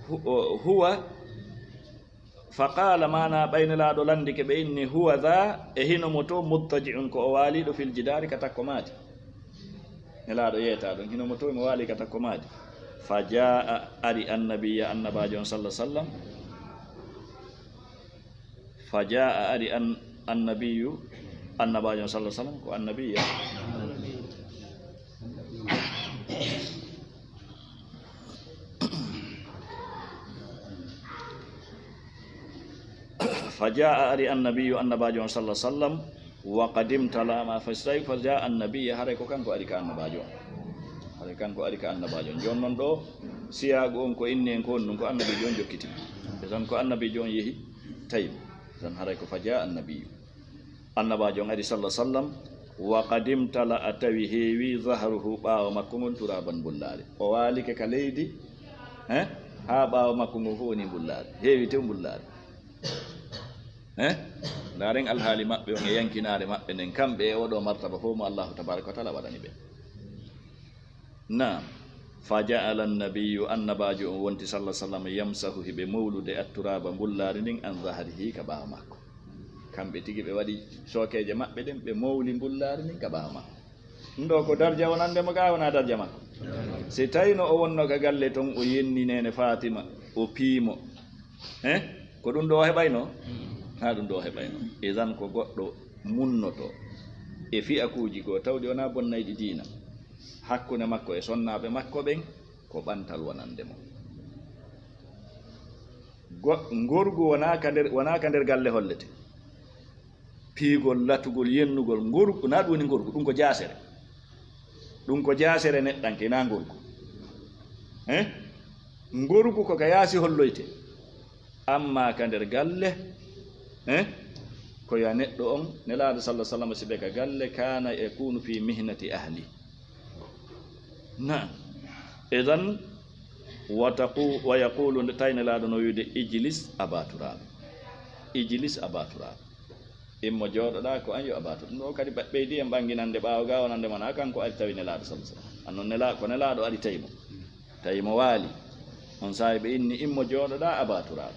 hu-, o, huwa, fa qaala, maanaa ɓay Nelaaɗo lanndike ɓe inni, huwa dha, e hino mo to, muttaji'un, ko o waaliiɗo, fil jidaari, ka takko maadi. Nelaaɗo yeetaa ɗun, hino mo towi mo waali ka takko maadi. Fa jaa'a, ari Annabiya, Annabaajo on, sallallahu alaihi wasallam. Fa jaa'a, ari an-, Annabiyu, Annabaajo on, sallallahu alaihi wasallam, ko Annabiya. Fa jaa'a, ari Annabiyu, Annabaajo on, sallallahu alaihi wasallam, wa qad imtala'a ma, fa jaa'a Annabiya, haray ko kanko ari ka Annabaajo on. Haray kanko ari ka Annabaajo on. Jooni non ɗoo, siyaagu on ko inni en ko on ɗun, ko Annabiijo on jokkiti. E tan ko Annabiijo on yehi, tawi mo. E tan haray ko fa jaa'a Annabiyu. Annabaajo on ari, sallallahu alaihi wasallam, wa qad imtala'a, tawi heewi, dhahruhu, ɓaawo makko ngon, turaban, mbullaari. O waalike ka leydi, eh, haa ɓaawo makko ngon fow woni mbullaari. Heewi tew mbullaari. Eh? Ndaaren alhaali maɓɓe on e yankinaare maɓɓe nden, kamɓe e oo ɗoo martaba fow mo Allahu tabaaraka wa ta'aala waɗani ɓe. Naam. Fa ja'ala Annabiyyu, Annabaajo on wonti, sallallahu alaihi wasallam, yamsahu, hiɓe mowlude, at-turaaba, mbullaari ndin, an dhahrihi, ka ɓaawo makko. Kamɓe tigi ɓe waɗi sookeeje maɓɓe ɗen, ɓe mowli mbullaari ndin ka ɓaawo makko. Ɗun ɗoo ko darja wonande mo, gaa wonaa darja makko? Si tawino o wonno ka galle ton, o yenni neene Faatima, o pii mo, eh? Ko ɗun ɗoo o heɓayno? Haa ɗun ɗoo o heɓayno. Idan ko goɗɗo munnoto e fi'akuuji goo, tawɗi wonaa bonnayɗi diina, hakkunde makko e sonnaaɓe makko ɓen, ko ɓantal wonande mo. Go-, ngorgu wonaa ka nder, wonaa ka nder galle hollete. Piigol, latugol, yennugol, ngorgu, naa ɗun woni ngorgu, ɗun ko jaasere. Ɗun ko jaasere neɗɗanke, naa ngorgu. Eh? Ngorgu ko ka yaasi holloyte. Amma ka nder galle, eh? Ko yo neɗɗo on, Nelaaɗo sallallahu alaihi wasallam, si ɓe ka galle, kana yakunu fi mihnati ahli. Naam. Idan, wa taqu-, wa yaqulu, nde tawi Nelaaɗo no wi'ude, "Ijlis, Aba Turab. Ijlis, Aba Turab." Immo jooɗoɗaa, ko an yo Aba Turab. Ɗun ɗoo kadi ɓe-, ɓeydi en ɓanginande ɓaawo gaa wonande mo, na kanko ari tawi Nelaaɗo sallallahu alaihi wasallam. Annon Nela-, ko Nelaaɗo ari tawi mo. Tawi mo waali. On saa'i ɓe inni, "Immo jooɗoɗaa, Aba Turab."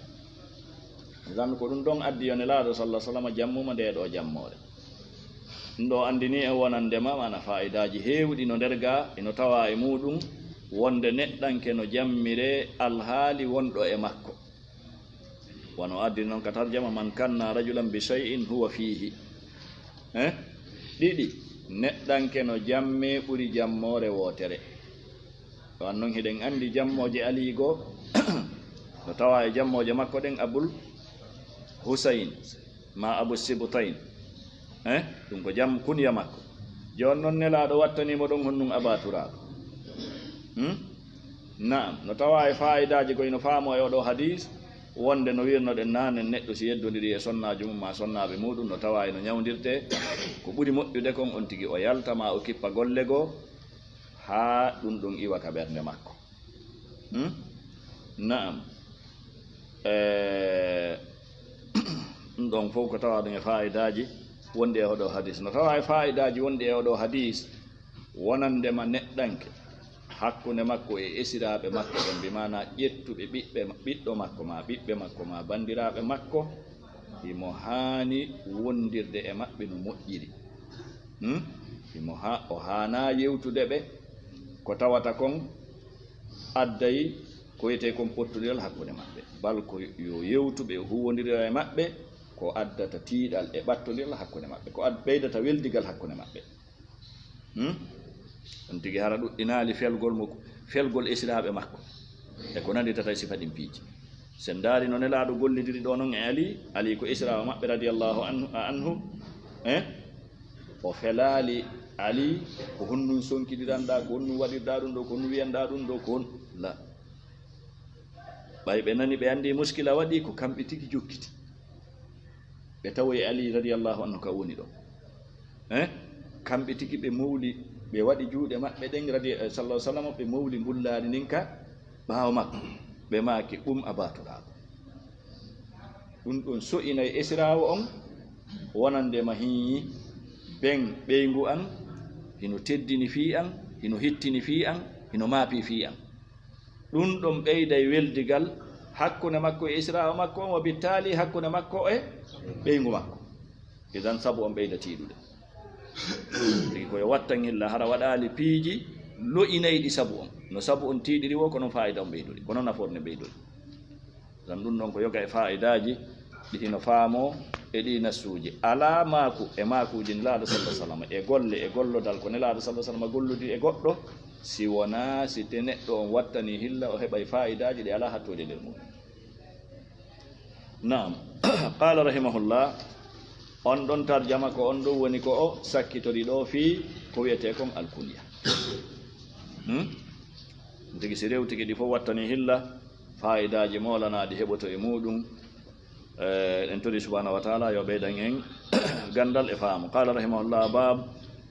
Idan ko ɗun ɗon addi yo Nelaaɗo sallallahu alaihi wasallam jammuma ndee ɗoo jammoore. Ɗun ɗoo anndini en wonande ma, maana faa'idaaji heewuɗi no nder gaa, ino tawaa e muuɗum wonde neɗɗanke no jammiree alhaali wonɗo e makko. Wano addi non ka tarjama, "Man kanna rajulan bi shay'in huwa fihi." Eh? Ɗiɗi, neɗɗanke no jammee ɓuri jammoore wootere. Wan non hiɗen anndi jammooje alii goo, No tawa e jammooje makko ɗen Abul Husayn, ma Abu Sibtayn. Eh? Ɗum ko jam kunya makko. Jooni noon Nelaaɗo wattanii mo ɗon honɗum Abaa Turaaɓe. Hmm? Naam, no tawa e faayidaaji ko ino faamoo e oɗo hadiis, wonde no wirnoɗen naane, neɗɗo si yeddondiri e sonnaajo mum ma sonnaaɓe muuɗum, no tawa ino ñawndirtee, ko ɓuri moƴƴude kon on tigi o yalta ma o kippa golle goo, haa ɗum ɗum iwa ka ɓernde makko. Hmm? Naam. Eh, ɗum ɗon fof ko tawa ɗum e faayidaaji wonɗi e oɗo hadiis. No tawa e faayidaaji wonɗi e oɗo hadiis, wonande ma neɗɗanke hakkunde makko e esiraaɓe makko ɓen, bi maanaa ƴettuɓe ɓiɓɓe, ɓiɗɗo makko, ma ɓiɓɓe makko, ma banndiraaɓe makko, himo haani wondirde e maɓɓe no moƴƴiri. Hmm? Himo ha-, o haanaa yewtude ɓe ko tawata kon adday ko wiyetee kon pottondiral hakkunde maɓɓe. Bal ko yo yewtu ɓe, huwwondirira e maɓɓe ko addata tiiɗal e ɓattondiral hakkunde maɓɓe, ko ad-, ɓeydata weldigal hakkunde maɓɓe. Hmm? On tigi hara ɗuɗɗinaali felgol mo, felgol esiraaɓe makko e ko nannditata e sifa ɗin piiji. Si en ndaari no Nelaaɗo gollidiri ɗoo non e Ali, Ali ko esiraawo maɓɓe radiyallahu anhu, anhu, eh? O felaali Ali ko honɗum sonkidiranɗaa, ko honɗum waɗirɗaa ɗum ɗoo, ko honɗum wiyanɗaa ɗum ɗoo, ko hon-, la. Ɓay ɓe nani, ɓe anndi muskila waɗi, ko kamɓe tigi jokkiti. Ɓe tawoyi Ali radiyallahu anhu ka woni ɗoo. Eh? Kamɓe tigi ɓe mowli, ɓe waɗi juuɗe maɓɓe ɗen radi-, eh, sallallahu alaihi wasallam, ɓe mowli mbullaari ndin ka ɓaawo makko. Ɓe maaki, "Qum Aba Turab." Ɗum ɗon so'inay esiraawo on, wonande ma hii ben ɓeyngu an, hino teddini fii an, hino hittini fii an, hino maapi fii an. Ɗum ɗon ɓeyday weldigal hakkunde makko e esiraawo makko on, wa bittaali hakkunde makko e ɓeyngu makko. Idan sabu on ɓeyda tiiɗude. Tigi ko yo wattan hilla hara waɗaali piiji lo'inayɗi sabu on. No sabu on tiiɗiri wo, ko non faayida on ɓeydori, ko non nafoore nden ɓeydori. Tan ɗum ɗon ko yoga e faayidaaji ɗi hino faamoo e ɗii nassuuji. Alaa maaku e maakuuji Nelaaɗo sallallahu alaihi wasallam, e golle, e gollodal ko Nelaaɗo sallallahu alaihi wasallam gollodi e goɗɗo, si wonaa si te neɗɗo on wattanii hilla o heɓay faayidaaji ɗi alaa hattoode nder mum. Naam. Qaala rahimahullah, on ɗon tarjama ko on ɗon woni ko o sakkitori ɗoo fii ko wiyetee kon alkunya. Hmm? Tigi si rewtike ɗi fof wattanii hilla, faayidaaji moolanaaɗi heɓoto e muuɗum. Eh, en tori subhanahu wa ta'ala yo ɓeydan en ganndal e faamu. Qaala rahimahullah, baab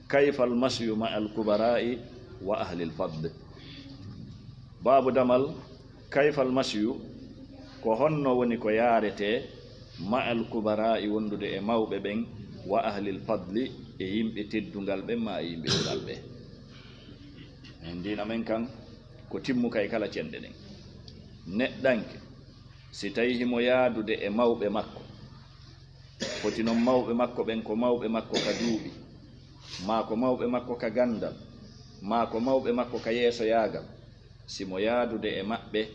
kayfa almasyu ma alkubara'i wa ahli alfadl. Baabu damal, kayfa almasyu, ko honno woni ko yaaretee, ma alkubara'i, wondude e mawɓe ɓen, wa ahli alfadli, e yimɓe teddungal ɓen, ma e yimɓe ɓural ɓe. En diina men kan, ko timmuka e kala cenɗe ɗen. Neɗɗanke, si tawi himo yaadude e mawɓe makko, foti non mawɓe makko ɓen ko mawɓe makko ka duuɓi, maa ko mawɓe makko ka ganndal, maa ko mawɓe makko ka yeesoyaagal, si mo yaadude e maɓɓe,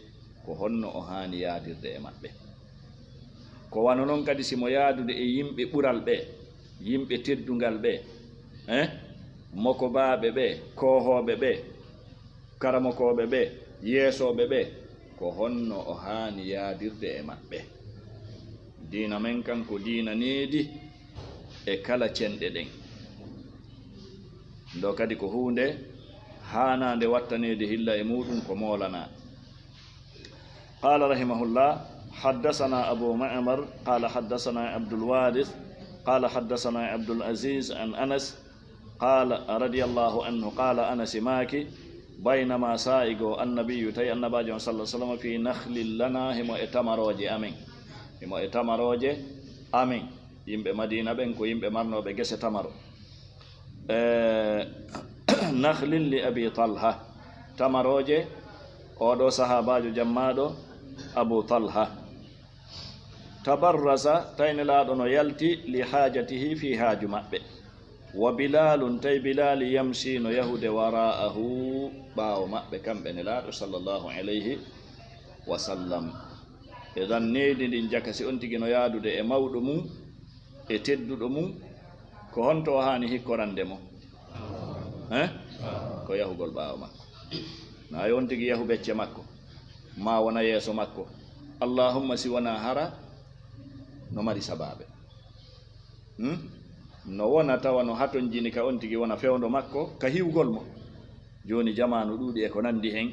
ko honno o haani yaadirde e maɓɓe? Ko wano non kadi si mo yaadude e yimɓe ɓural ɓe, yimɓe teddungal ɓe, eh? Mokobaaɓe ɓe, koohooɓe ɓe, karamokooɓe ɓe, yeesooɓe ɓe, ko honno o haani yaadirde e maɓɓe? Diina men kan ko diina needi e kala cenɗe ɗen. Ndo kadi ko huunde haanaande wattaneede hilla e muuɗum ko moolanaa. Qaala rahimahullah, haddasanaa Abu Ma'mar, qaala haddasanaa Abdul Waaris, qaala haddasanaa Abdul Aziz an Anas, qaala radiyallahu anhu, qaala Anas maaki, baynama saa'i goo, annabiyyu, tawi annabaajo on, sallallahu alaihi wasallam, fii nakhlin lanaa, himo e tamarooje amen. Himo e tamarooje amen. Yimɓe Madiina ɓen ko yimɓe marnooɓe gese tamaro. Eh, nakhlin li Abi Talha. Tamarooje oo ɗoo sahaabaajo jammaaɗo Abu Talha. Tabarraza, tawi Nelaaɗo no yalti, li haajatihi, fii haaju maɓɓe. Wa Bilaalun, tawi Bilaali, yamshi, no yahude, waraa'ahu, ɓaawo maɓɓe, kamɓe Nelaaɗo, sallallahu alayhi wa sallam. Idan, needi ndin jaka, si on tigi no yaadude e mawɗo mum, e tedduɗo mum, ko honto o haani hikkorande mo? Eh? Ko yahugol ɓaawo makko. Na yo on tigi yahu becce makko, maa wona yeeso makko, Allahumma, si wonaa hara no mari sabaabe. Hmm? No wona tawa no hatonjini ka on tigi wona fewndo makko ka hiwgol mo. Jooni jamaanu ɗuuɗi e ko nanndi hen,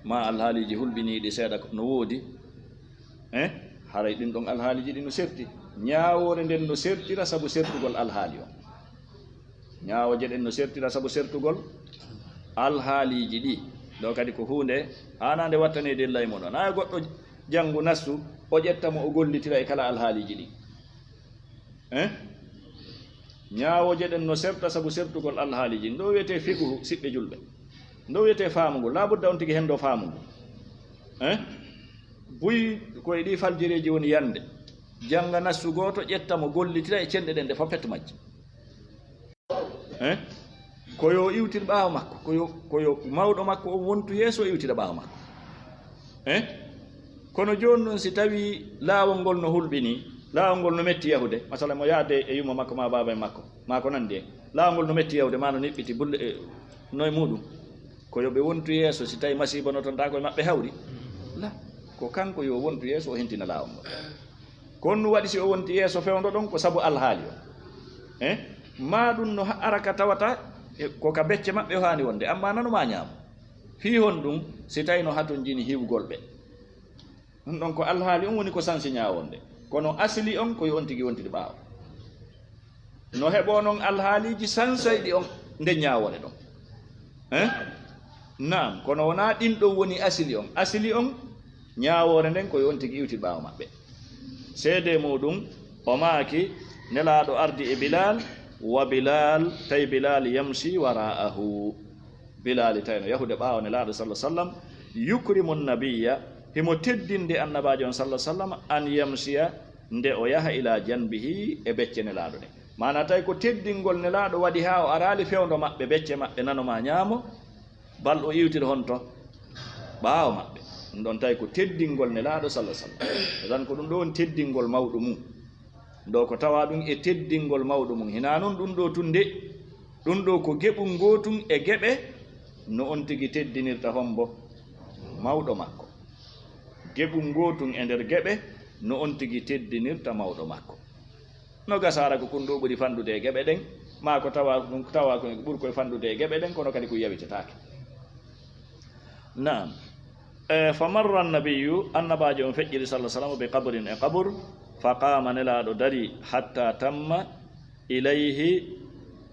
ma alhaaliiji hulɓiniiɗi seeɗa ko no woodi. Eh? Haray ɗin ɗon alhaaliiji ɗi no serti. Ñaawoore nden no sertira sabu sertugol alhaali on. Ñaawooje ɗen no sertira sabu sertugol alhaaliiji ɗi. Ɗo kadi ko huunde haanaande wattaneede e lay mon on. Haya goɗɗo janngu nassu, o ƴetta mo, o gollitira e kala alhaaliiji ɗi. Eh? Ñaawooje ɗen no serta sabu sertugol alhaaliiji. Ɗo wiyetee fiqhu, siɓɓe julɓe. Ɗo wiyetee faamu ngu. Laabudda on tigi hen ɗo faamu ngu. Eh? Buy ko e ɗi faljireeji woni yande. Jannga nassu gooto, ƴetta mo, gollitira e cenɗe ɗen ɗe fof pet majje. Eh? Ko yo iwtir ɓaawo makko, ko yo, ko yo mawɗo makko on wontu yeeso iwtira ɓaawo makko. Eh? Kono jooni noon, si tawii laawol ngol no hulɓinii, laawol ngol no metti yahude, masala mo yaade e yumma makko ma baaba en makko, ma ko nanndi en, laawol ngol no metti yahude, ma no niɓɓiti bulle, eh, no e muuɗum, ko yo ɓe wontu yeeso, si tawii masiiba no toon, taa ko e maɓɓe hawri. La, ko kanko yo wontu yeeso, o hentina laawol ngol. Ko honɗum waɗi si o wonti yeeso fewndo ɗon? Ko sabu alhaali on. Eh? Ma ɗum no ha-, ara ka tawata, eh, ko ka becce maɓɓe o haani wonde, amma nano ma ñaamo. Fii honɗum? Si tawi no hatonjini hiwgol ɓe. Ɗum ɗon ko alhaali on woni ko sansi ñaawonde. Kono asili on ko yo on tigi wontiri ɓaawo. No heɓoo non alhaaliiji sansoyɗi on nden ñaawoore ɗon. Eh? Naam, kono wonaa ɗin ɗon woni asili on. Asili on, ñaawoore nden ko yo on tigi iwtir ɓaawo maɓɓe. Seedee muuɗum, o maaki, Nelaaɗo ardi e Bilaal, wa Bilaal, tawi Bilaal yamshi wara'ahu. Bilaali tawi no yahude ɓaawo Nelaaɗo salla sallam, yukrimu nabiyya, himo teddinde Annabaajo on salla sallam, an yamshiya, nde o yaha ila janbihi e becce Nelaaɗo ɗen. Maanaa tawi ko teddingol Nelaaɗo waɗi haa o araali fewndo maɓɓe, becce maɓɓe, nano maa ñaamo, bal o iwtiri honto? Ɓaawo maɓɓe. Ɗum ɗon tawi ko teddingol Nelaaɗo salla sallam. Tan ko ɗum ɗo woni teddingol mawɗo mum. Ɗo ko tawa ɗum e teddingol mawɗo mum. Hinaa noon ɗum ɗo tun de, ɗum ɗo ko geɓum ngootun e geɓe no on tigi teddinirta hombo? Mawɗo makko. Geɓum ngootun e nder geɓe no on tigi teddinirta mawɗo makko. No gasaara ko kun ɗo ɓuri fanɗude e geɓe ɗen, maa ko tawa ɗum, tawa ko ɓuri koye fanɗude e geɓe ɗen, kono kadi ko yawitetaake. Naam. E, fa marra annabiyyu, annabaajo on feƴƴiri salla sallam bi qabrin e qabur, fa qaama, Nelaaɗo dari, hatta tamma ilayhi,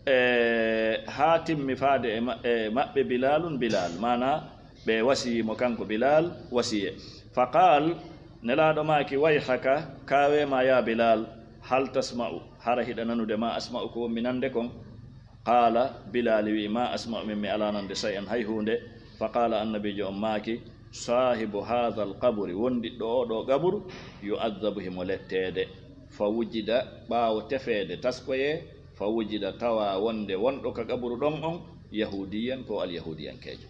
e, haa timmi faade e ma-, e maɓɓe Bilaalun, Bilaal, maanaa ɓe wasiyii mo kanko Bilaal wasiye. Fa qaal, Nelaaɗo maaki, wayhaka, kaawee ma yaa Bilaal, hal tasma'u, hara hiɗa nanude, ma asma'u, ko wonmi nande kon? Qaala, Bilaali wi'i, ma asma'u, min mi alaa nande, shay'an, hay huunde. Fa qaala, annabiijo on maaki, saahibu haadhal qabri, wondiɗɗo oo ɗoo qaburu, yu'adhabu, himo letteede. Fa wujida, ɓaawo tefeede, taskoyee, fa wujida, tawa wonde wonɗo ka qaburu ɗon on, yahuudiyan, ko alyahuudiyankeejo.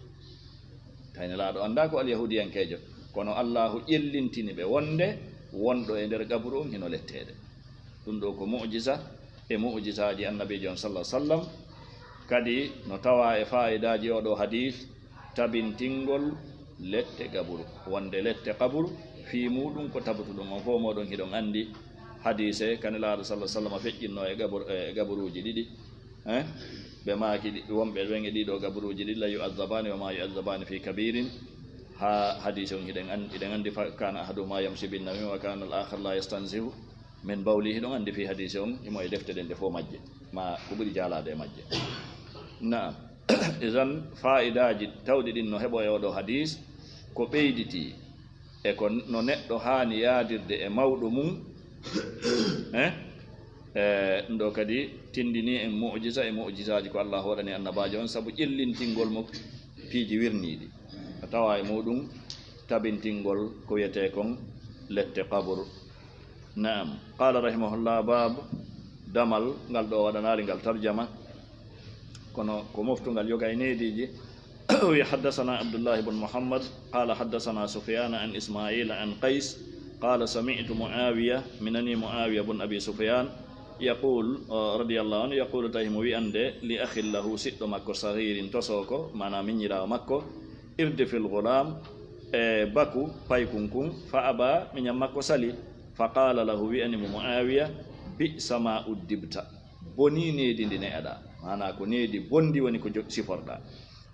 Tawi Nelaaɗo anndaa ko alyahuudiyankeejo, kono Allaahu ƴellintini ɓe wonde wonɗo e nder qaburu on hino letteede. Ɗum ɗo ko mu'jiza e mu'jizaaji annabiijo on salla sallam. Kadi no tawa e faa'idaaji oo ɗoo hadiis, tabintingol lette qaburu, wonde lette qaburu fii muuɗum ko tabutuɗum. On fof mooɗon hiɗon anndi hadiise ka Nelaaɗo salla sallam feƴƴinno e qabur-, e qaburuuji ɗiɗi. Eh? Ɓe maaki ɗi, wonɓe ɓen e ɗiɗo qaburuuji ɗiɗi, la yu'adhabaani wa ma yu'adhabaani fi kabirin. Haa hadiise on hiɗen an-, hiɗen anndi, fa kaana ahaduhuma yamshi bin namima wa kaana al akhar la yastanzihu min bawli. Hiɗon anndi fii hadiise on, himo e defte ɗen ɗe fof majje, ma ko ɓuri jaalaade e majje. Naam. Idan, faa'idaaji tawɗi ɗin no heɓo e oo ɗoo hadiis, ko ɓeyditii e ko no neɗɗo haani yaadirde e mawɗo mum. Eh? E ɗum ɗoo kadi tindinii en mu'jiza e mu'jizaaji ko Allaahu waɗani annabaajo on sabu ƴellintingol mo piiji wirniiɗi. A tawa e muuɗum tabintingol ko wiyetee kon lette qabur. Naam. Qaala rahimahullah, baab, damal ngal ɗo waɗanaali ngal tarjama, kono ko moftungal yoga e neediiji. O wi, haddasanaa Abdullahi bun Muhammad, qaala haddasanaa Sufyaan an Ismaa'iila an Qays, qaala sami'tu Mu'aawiya, mi nanii Mu'aawiya bun Abi Sufyaan, yaquul, eh, radiyallahu anhu, yaquulu, tawi himo wi'ande, li akhin lahu, siɗɗo makko, saghiirin, tosooko, maanaa miñiraawo makko, irdifil ghulaam, e baku paykun kun, fa aba, miñan makko sali. Fa qala lahu, wi'ani mo Muawiya, bi'sa ma uddibta, boni needi ndi ne'aɗa. Maana ko needi bondi woni ko jo-, siforɗa.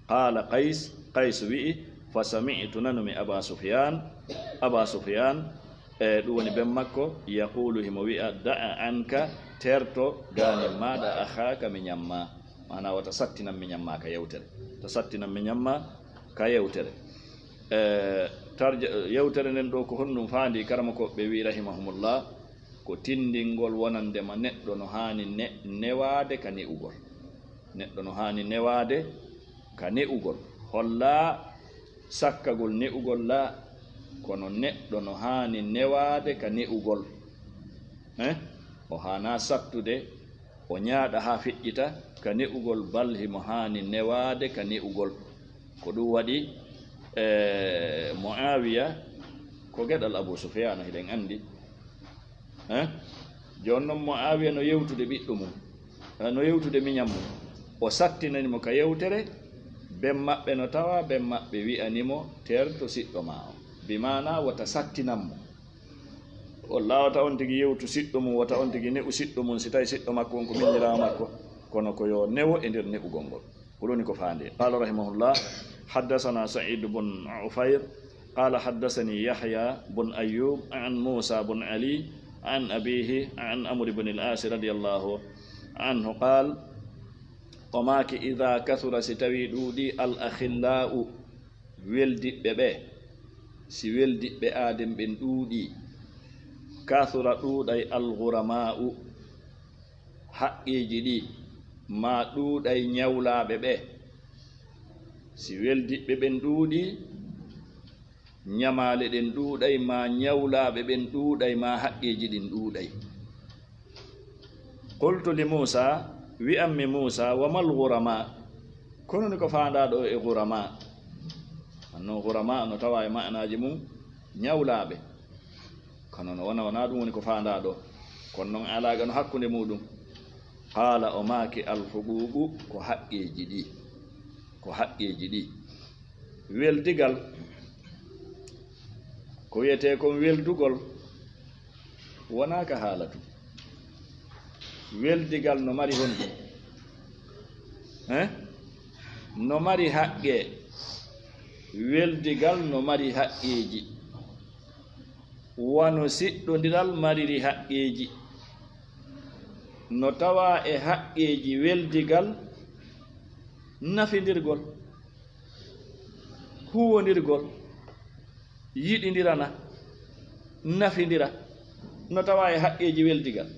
Qala Qays, Qays wi'i, fa sami'tu, nanumi Aba Sufyan, Aba Sufyan, e ɗum woni ben makko, yaqulu, himo wi'a, da'a anka, terto gaani maɗa, akhaka, miñan ma. Maana wata sattinan miñan ma ka yewtere. Ta sattinan miñan ma ka yewtere. E, tarja-, yewtere nden ɗo ko honɗum faandi? Karamokooɓe ɓe wi'i, rahimahumullah, ko tindingol wonande ma neɗɗo no haani ne-, newaade ka ne'ugol. Neɗɗo no haani newaade ka ne'ugol. Hollaa sakkagol ne'ugol la, kono neɗɗo no haani newaade ka ne'ugol. Eh? O haanaa sattude, o ñaaɗa haa feƴƴita ka ne'ugol, bal himo haani newaade ka ne'ugol. Ko ɗum waɗi, eh, Muawiya, ko geɗal Abu Sufyana, hiɗen anndi. Eh? Jooni non Muawiya no yewtude ɓiɗɗo mum, eh, no yewtude miñan mum. O sattinani mo ka yewtere, ben maɓɓe no tawa, ben maɓɓe wi'ani mo, "Terto siɗɗo ma on." Bi maana wota sattinan mo. O laawata on tigi yewtu siɗɗo mum, wota on tigi ne'u siɗɗo mum, si tawi siɗɗo makko on ko miñiraawo makko, kono ko yo newo e nder ne'ugol ngol. Ko ɗum woni ko faande. Qala rahimahullah, haddathana Sa'id bun Ufayr, qala haddathani Yahya bun Ayyub an Musa bun Ali an abihi an Amr ibn al-As radiyallahu anhu qal, o maaki, idha kathura, si tawi ɗuuɗi, al-akhillau, weldiɓɓe ɓe, si weldiɓɓe aaden ɓen ɗuuɗi, kathura, ɗuuɗay, al-ghurama'u, haqqeeji ɗi, maa ɗuuɗay ñawlaaɓe ɓe. Si weldiɓɓe ɓen ɗuuɗi, ñamaale ɗen ɗuuɗay, maa ñawlaaɓe ɓen ɗuuɗay, maa haqqeeji ɗin ɗuuɗay. Qultu li Muusa, wi'ammi Muusa, wa mal ghurama? Kono ni ko faandaa ɗo e ghurama? Anno ghurama no tawa e ma'anaaji mum ñawlaaɓe. Kono no wona, wona ɗum woni ko faandaa ɗo. Kono non alaaga no hakkunde muɗum. Qaala, o maaki, al huquuqu, ko haqqeeji ɗi. Ko haqqeeji ɗi. Weldigal, ko wiyetee kon weldugol, wonaa ka haala tun. Weldigal no mari honɗum? Eh? No mari haqqe. Weldigal no mari haqqeeji. Wano siɗɗondiral mariri haqqeeji. No tawa e haqqeeji weldigal nafindirgol, huwondirgol, yiɗindirana, nafindira. No tawa e haqqeeji weldigal.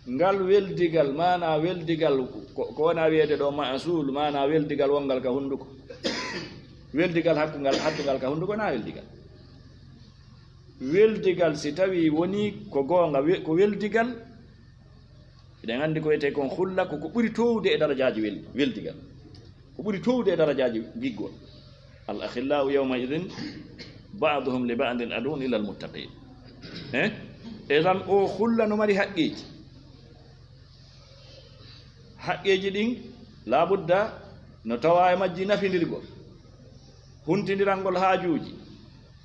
Ngal weldigal, maana weldigal ko, ko wona wiyeede ɗo ma'suul, maana weldigal wongal ka hunduko. Weldigal hakkungal, hakkungal ka hunduko na weldigal. Weldigal, si tawi woni ko goonga, we-, ko weldigal, eɗen anndi ko wiyetee kon hulla, ko ko ɓuri toowde e darajaaji wel-, weldigal. Ko ɓuri toowde e darajaaji giggol. Al akhillau yawma idhin ba'duhum li ba'din aduwwun illa al muttaqin. Eh? E tan o hulla no mari haqqeeji. Haqqeeji ɗin, laabudda no tawa e majji nafindirgol, huntindirangol haajuuji,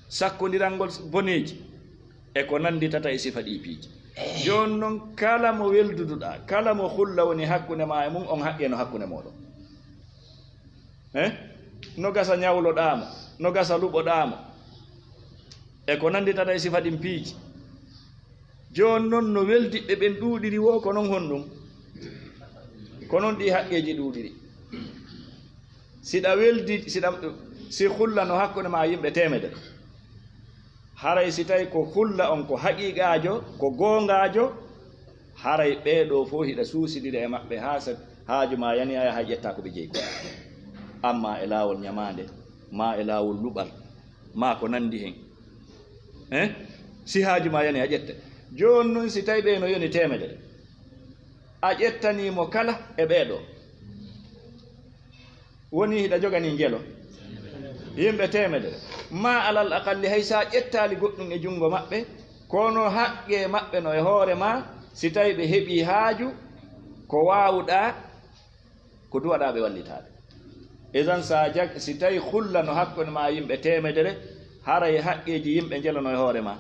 sakkondirangol boneeji, e ko nannditata e sifa ɗii piiji. Jooni non, kala mo welduduɗaa, kala mo hulla woni hakkunde maa e mum, on haqqee no hakkunde mooɗon. Eh? No gasa ñawloɗaa mo, no gasa luɓoɗaa mo, e ko nannditata e sifa ɗin piiji. Jooni non, no weldiɓɓe ɓen ɗuuɗiri woo, ko non honɗum? Ko non ɗi haqqeeji ɗuuɗiri. Siɗa weldi, siɗa, si hulla no hakkunde maa yimɓe teemedere. Haray si tawi ko hulla on ko haqiiqaajo, ko goongaajo, haray ɓee ɗoo fof hiɗa suusidira e maɓɓe haa sa-, haaju maa yani a yaha ƴetta ko ɓe jeyi ko. Amma e laawol ñamaande, maa e laawol luɓal, maa ko nanndi hen. Eh? Si haaju maa yani a ƴetta. Jooni non si tawi ɓee no yoni teemedere, a ƴettanii mo kala e ɓee ɗoo. Woni hiɗa joganii njelo yimɓe teemedere. Ma alal aqalli, hay sa ƴettaali goɗɗum e junngo maɓɓe, kono haqqee maɓɓe no e hoore ma, si tawi ɓe heɓii haaju, ko waawuɗaa, ko duwaɗaa ɓe wallitaade. Idan, so a jag-, si tawi hulla no hakkunde ma yimɓe teemedere, haray haqqeeji yimɓe njelo no e hoore ma.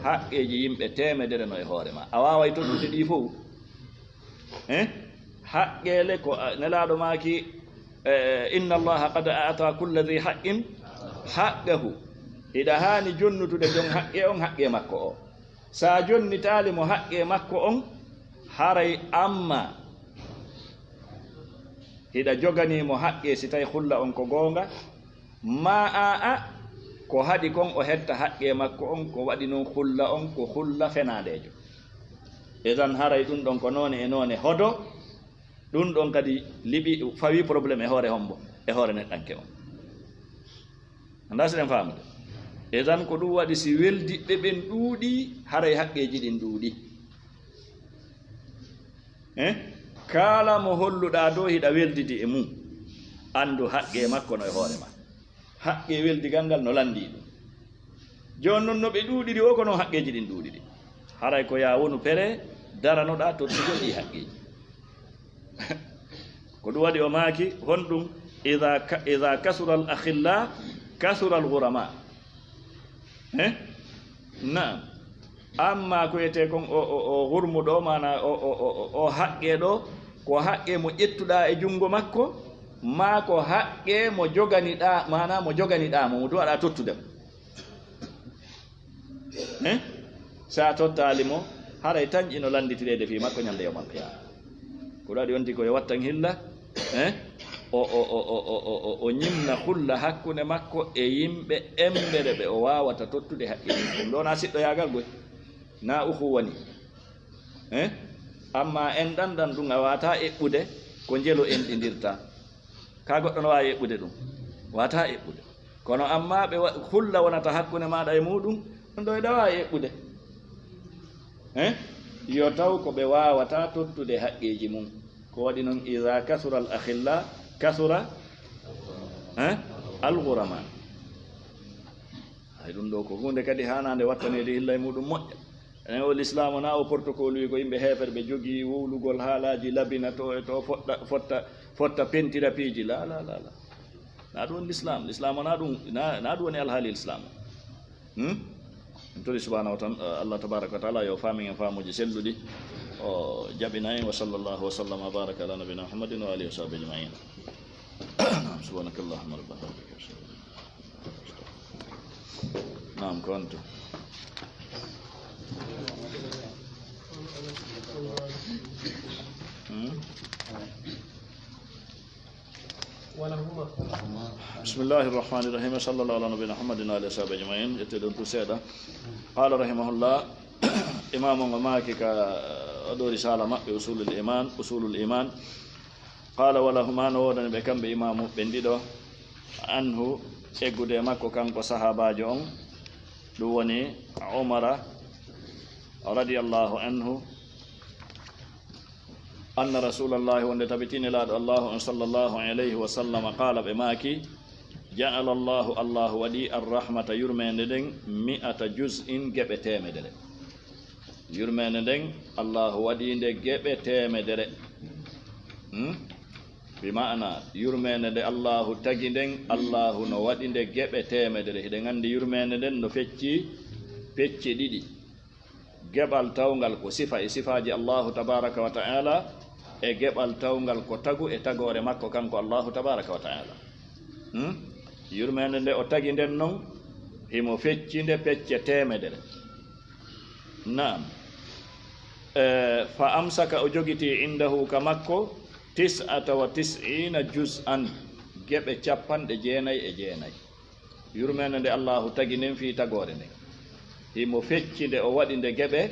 Haqqeeji yimɓe teemedere no e hoore ma. A waaway tottude ɗi fow. Eh? Haqqeele ko, a, Nelaaɗo maaki, eh, "Inna Allaha qad a'ta kulla dhi haqqin haqqahu." Hiɗa haani jonnutude jon haqqe on haqqe makko o. Sa jonnitaali mo haqqe makko on, haray amma hiɗa joganii mo haqqe si tawi hulla on ko goonga, ma a, a, ko haɗi kon o hetta haqqe makko on, ko waɗi non hulla on ko hulla fenaandeejo. Idan haray ɗum ɗon ko noone e noone hodo, ɗum ɗon kadi liɓi, fawi problème e hoore hombo, e hoore neɗɗanke on. Anndaa si ɗen faamude. Idan ko ɗum waɗi si weldiɓɓe ɓen ɗuuɗi, haray haqqeeji ɗin ɗuuɗi. Eh? Kala mo holluɗaa dow hiɗa weldidi e mum, anndu haqqe makko no e hoore ma. Haqqe weldigal ngal no lanndii ɗum. Jooni non no ɓe ɗuuɗiri o, ko non haqqeeji ɗin ɗuuɗiri. Haray ko yaa wonu pere, daranoɗaa tottugol ɗi haqqeeji. Ko ɗum waɗi o maaki, honɗum, "Idha ka-, idha kasura al akhilla, kasura al ghurama." Eh? Naam. Amma ko wiyetee kon o, o, o hurmuɗo, maana o, o, o, o, o haqqe ɗo, ko haqqe mo ƴettuɗaa e junngo makko, maa ko haqqe mo joganiɗaa, maana mo joganiɗaa mo, mo duwaɗaa tottude mo. Eh? Sa tottaali mo, haray tanƴi no lannditireede fii makko ñande yawmal qiyaama. Ko ɗum waɗi on tigi ko yo wattan hilla, eh? O, o, o ñimna hulla hakkunde makko e yimɓe embere ɓe o waawata tottude haqqe. Ɗum ɗo na siɗɗoyaagal goy, na ukhuwa ni. Eh? Amma enɗan ɗan ɗum a waawataa eɓɓude, ko njelo enɗindirta. Ka goɗɗo no waawi eɓɓude ɗum? Waawataa eɓɓude. Kono amma ɓe wa-, hulla wonata hakkunde maaɗa e muuɗum, ɗum ɗo hiɗa waawi eɓɓude. Eh? Yo taw ko ɓe waawataa tottude haqqeeji mum. Ko waɗi non, "Idha kasura al akhilla, kasura, eh, al ghurama." Hay ɗum ɗo ko huunde kadi haanaande wattaneede hilla e muuɗum moƴƴa. Enen o lislaam o na o protocole wi ko yimɓe heeferɓe jogii wowlugol haalaaji labina to e to fotta, fotta, fotta pentira piiji. La, la, la, la. Na ɗum woni lislaam. Lislaam o na ɗum, na, na ɗum woni alhaali lislaam. Hmm? En tori subhanahu wa ta'ala, Allah tabaraka wa ta'ala yo faamin en faamuuji selluɗi. O jaɓina en. Wa sallallahu wa sallama wa baraka ala nabina Muhammadin wa alihi wa sahbihi ajma'in. Subhanakallahumma rabbana wa bihamdika. Naam, ko on to. Hmm? Bismillahi rahmani rahim. Sallallahu ala nabina Muhammadin wa alihi wa sahbihi ajma'in. Ƴettee ɗon tun seeɗa. Qala rahimahullah, imaamu on o maaki ka, uh, o ɗo risaala maɓɓe, Usulul Iman, Usulul Iman. Qala wa lahuma, no woodani ɓe kamɓe imaamu ɓen ɗiɗo, anhu, eggude e makko kanko sahaabaajo on, ɗum woni Umara radiyallahu anhu, anna rasulallahi, wonde tabiti Nelaaɗo Allahu on sallallahu alayhi wa sallam, qala, ɓe maaki, ja'ala Allahu, Allahu waɗi arrahmata, yurmeende nden, mi'ata juz'in, geɓe teemedere. Yurmeende nden, Allahu waɗi nde geɓe teemedere. Hmm? Bi ma'ana, yurmeende nde Allahu tagi nden, Allahu no waɗi nde geɓe teemedere. Hiɗen anndi yurmeende nden no fecci pecce ɗiɗi. Geɓal tawngal ko sifa e sifaaji Allahu tabaraka wa ta'ala, e geɓal tawngal ko tagu e tagoore makko kanko Allahu tabaraka wa ta'ala. Hmm? Yurmeende nde o tagi nden non, himo fecci nde pecce teemedere. Naam. Eh, fa amsaka, o jogiti, indahu, ka makko, tis'ata wa tis'ina juz'an, geɓe capanɗe jeenay e jeenay. Yurmeende nde Allahu tagi nden fii tagoore nden, himo fecci nde, o waɗi nde geɓe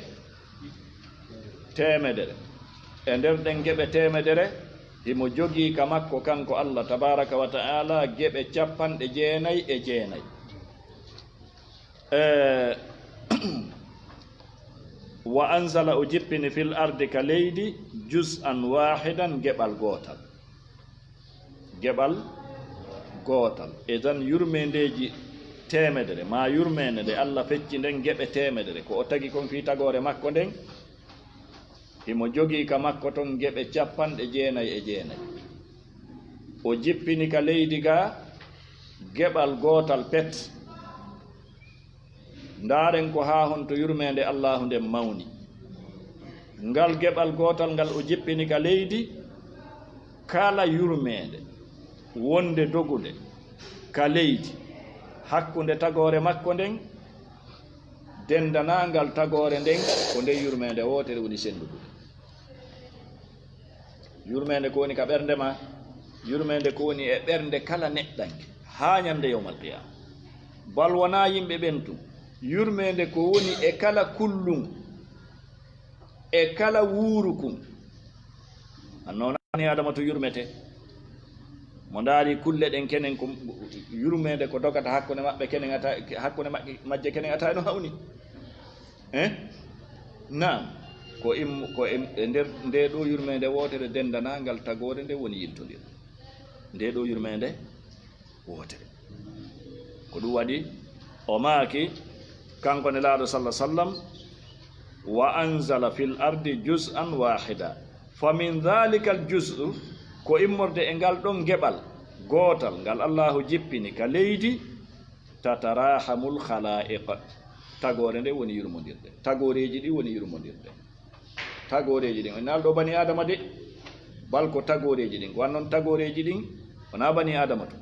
teemedere. E nder ɗen geɓe teemedere, himo jogii ka makko kanko Allah tabaraka wa ta'ala geɓe capanɗe jeenay e jeenay. Eh, wa anzala, o jippini, fil ardi, ka leydi, juz'an wahidan, geɓal gootal. Geɓal gootal. Idan, yurmeendeeji teemedere, maa yurmeende nde Allah fecci nden geɓe teemedere, ko o tagi kon fii tagoore makko nden, himo jogii ka makko ton geɓe capanɗe jeenay e jeenay. O jippini ka leydi ga geɓal gootal pet. Ndaaren ko haa honto yurmeende Allaahu nden mawni. Ngal geɓal gootal ngal o jippini ka leydi, kala yurmeende wonde dogude ka leydi hakkunde tagoore makko nden, dendanaangal tagoore nden, ko nden yurmeende wootere woni senndude. Yurmeende ko woni ka ɓernde ma, yurmeende ko woni e ɓernde kala neɗɗanke haa ñande yawmal qiyaama. Bal wonaa yimɓe ɓen tun, yurmeende ko woni e kala kullun, e kala wuurukun. Anno wonaa bani Aadama tun yurmetee. Mo ndaari kulle ɗen kenen ko yurmeende ko dogata hakkunde maɓɓe kenen ata, hakkunde maɓɓe, majje kenen ata no hawni. Eh? Naam. Ko im-, ko em-, e nder nde ɗo yurmeende wootere dendanaangal tagoore nde woni yiltondirde. Nde ɗo yurmeende wootere. Ko ɗum waɗi o maaki, kanko Nelaaɗo salla sallam, "Wa anzala fil ardi juz'an wahida. Fa min dhalikal juz'u," ko immorde e ngal ɗon geɓal gootal ngal Allaahu jippini ka leydi, "tatarahamul khalaiq." Tagoore nde woni yurmondirde. Tagooreeji ɗi woni yurmondirde. Tagooreeji ɗin. Wonaa ɗo bani Aadama de, bal ko tagooreeji ɗin. Ko wannon tagooreeji ɗin, wonaa bani Aadama tun.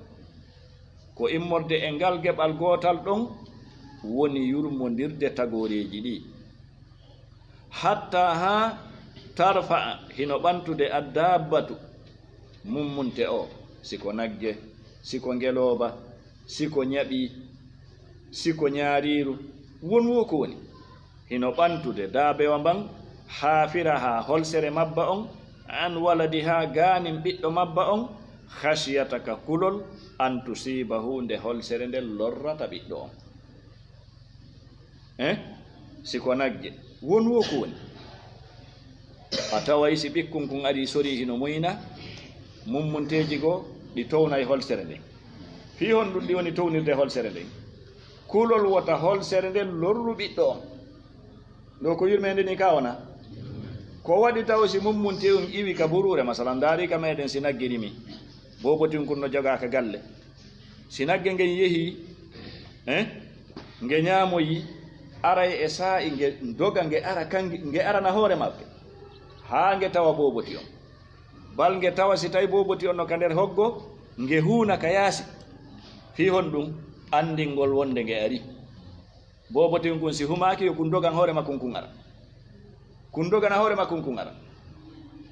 Ko immorde e ngal geɓal gootal ɗon woni yurmondirde tagooreeji ɗi. Hatta haa tarfa'a, hino ɓantude, addaabbatu, mummunte o, si ko nagge, si ko ngelooba, si ko ñaɓi, si ko ñaariiru, won wo ko woni. Hino ɓantude daabewa mban, haafiraha, holsere mabba on, an waladiha, gaanin ɓiɗɗo mabba on, khashyata, ka kulol, an tusibahu, nde holsere nden lorrata ɓiɗɗo on. Eh? Si ko nagge, won wo ko woni. A taway si ɓikkun kun ari sori hino muyna, mummunteeji goo ɗi townay holsere nden. Fii honɗun ɗi woni townirde holsere nden? Kulol wota holsere nden lorru ɓiɗɗo on. Ɗo ko yurmeende ni ka wona? Ko waɗi taw si mummunte on iwi ka buruure, masalan, ndaari ka meɗen si nagge rimi, boobotin kun no jogaa ka galle. Si nagge ngen yehi, eh, nge ñaamoyi, aray e saa'i nge doga nge ara, kan nge arana hoore maɓɓe, haa nge tawa booboti on. Bal nge tawa si tawi booboti on no ka nder hoggo, nge huuna ka yaasi. Fii honɗun? Anndingol wonde nge ari. Boobotin kun si humaaki, yo kun dogan hoore makkun kun ara. Kun dogana hoore makkun kun ara.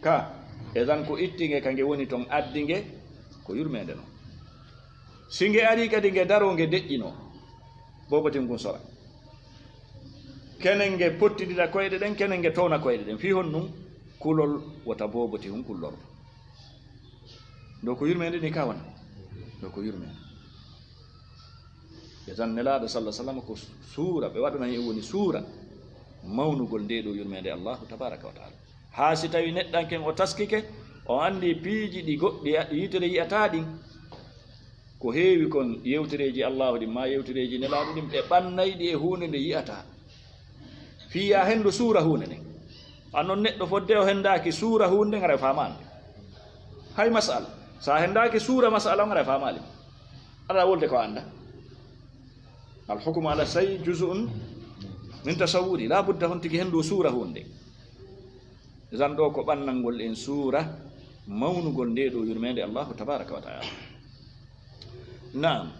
Ka, e tan ko itti nge ka nge woni ton addi nge, ko yurmeende non. Si nge ari kadi nge daroo nge deƴƴinoo, boobotin kun sora. Kenen nge pottidira koyɗe ɗen, kenen nge towna koyɗe ɗen. Fii honɗun? Kulol wota booboti hun kun lorro. Ɗo ko yurmeende ni ka wona? Ɗo ko yurmeende. Ɓe tan Nelaaɗo salla sallam ko suura, ɓe waɗana en woni suura mawnugol nde ɗo yurmeende Allahu tabaraka wa taala. Haa si tawi neɗɗanken o taskike, o anndi piiji ɗi goɗɗi a-, yitere yi'ataa ɗin. Ko heewi kon yewtereeji Allahu ɗin, maa yewtereeji Nelaaɗo ɗin, ɓe ɓannay ɗi e huunde nde yi'ataa. Fii yaa henndu suura huunde nden. Annon neɗɗo fodde o henndaaki suura huunde nden, haray faamaali. Hay masala. Sa henndaaki suura masala on, haray faamaali. Aɗa wolde ko annda. Al hukmu ala shay juz'un min tasawwuri. La budda hon tigi henndu suura huunde. Zan ɗo ko ɓannangol en suura mawnugol nde ɗo yurmeende Allahu tabaraka wa taala. Naam.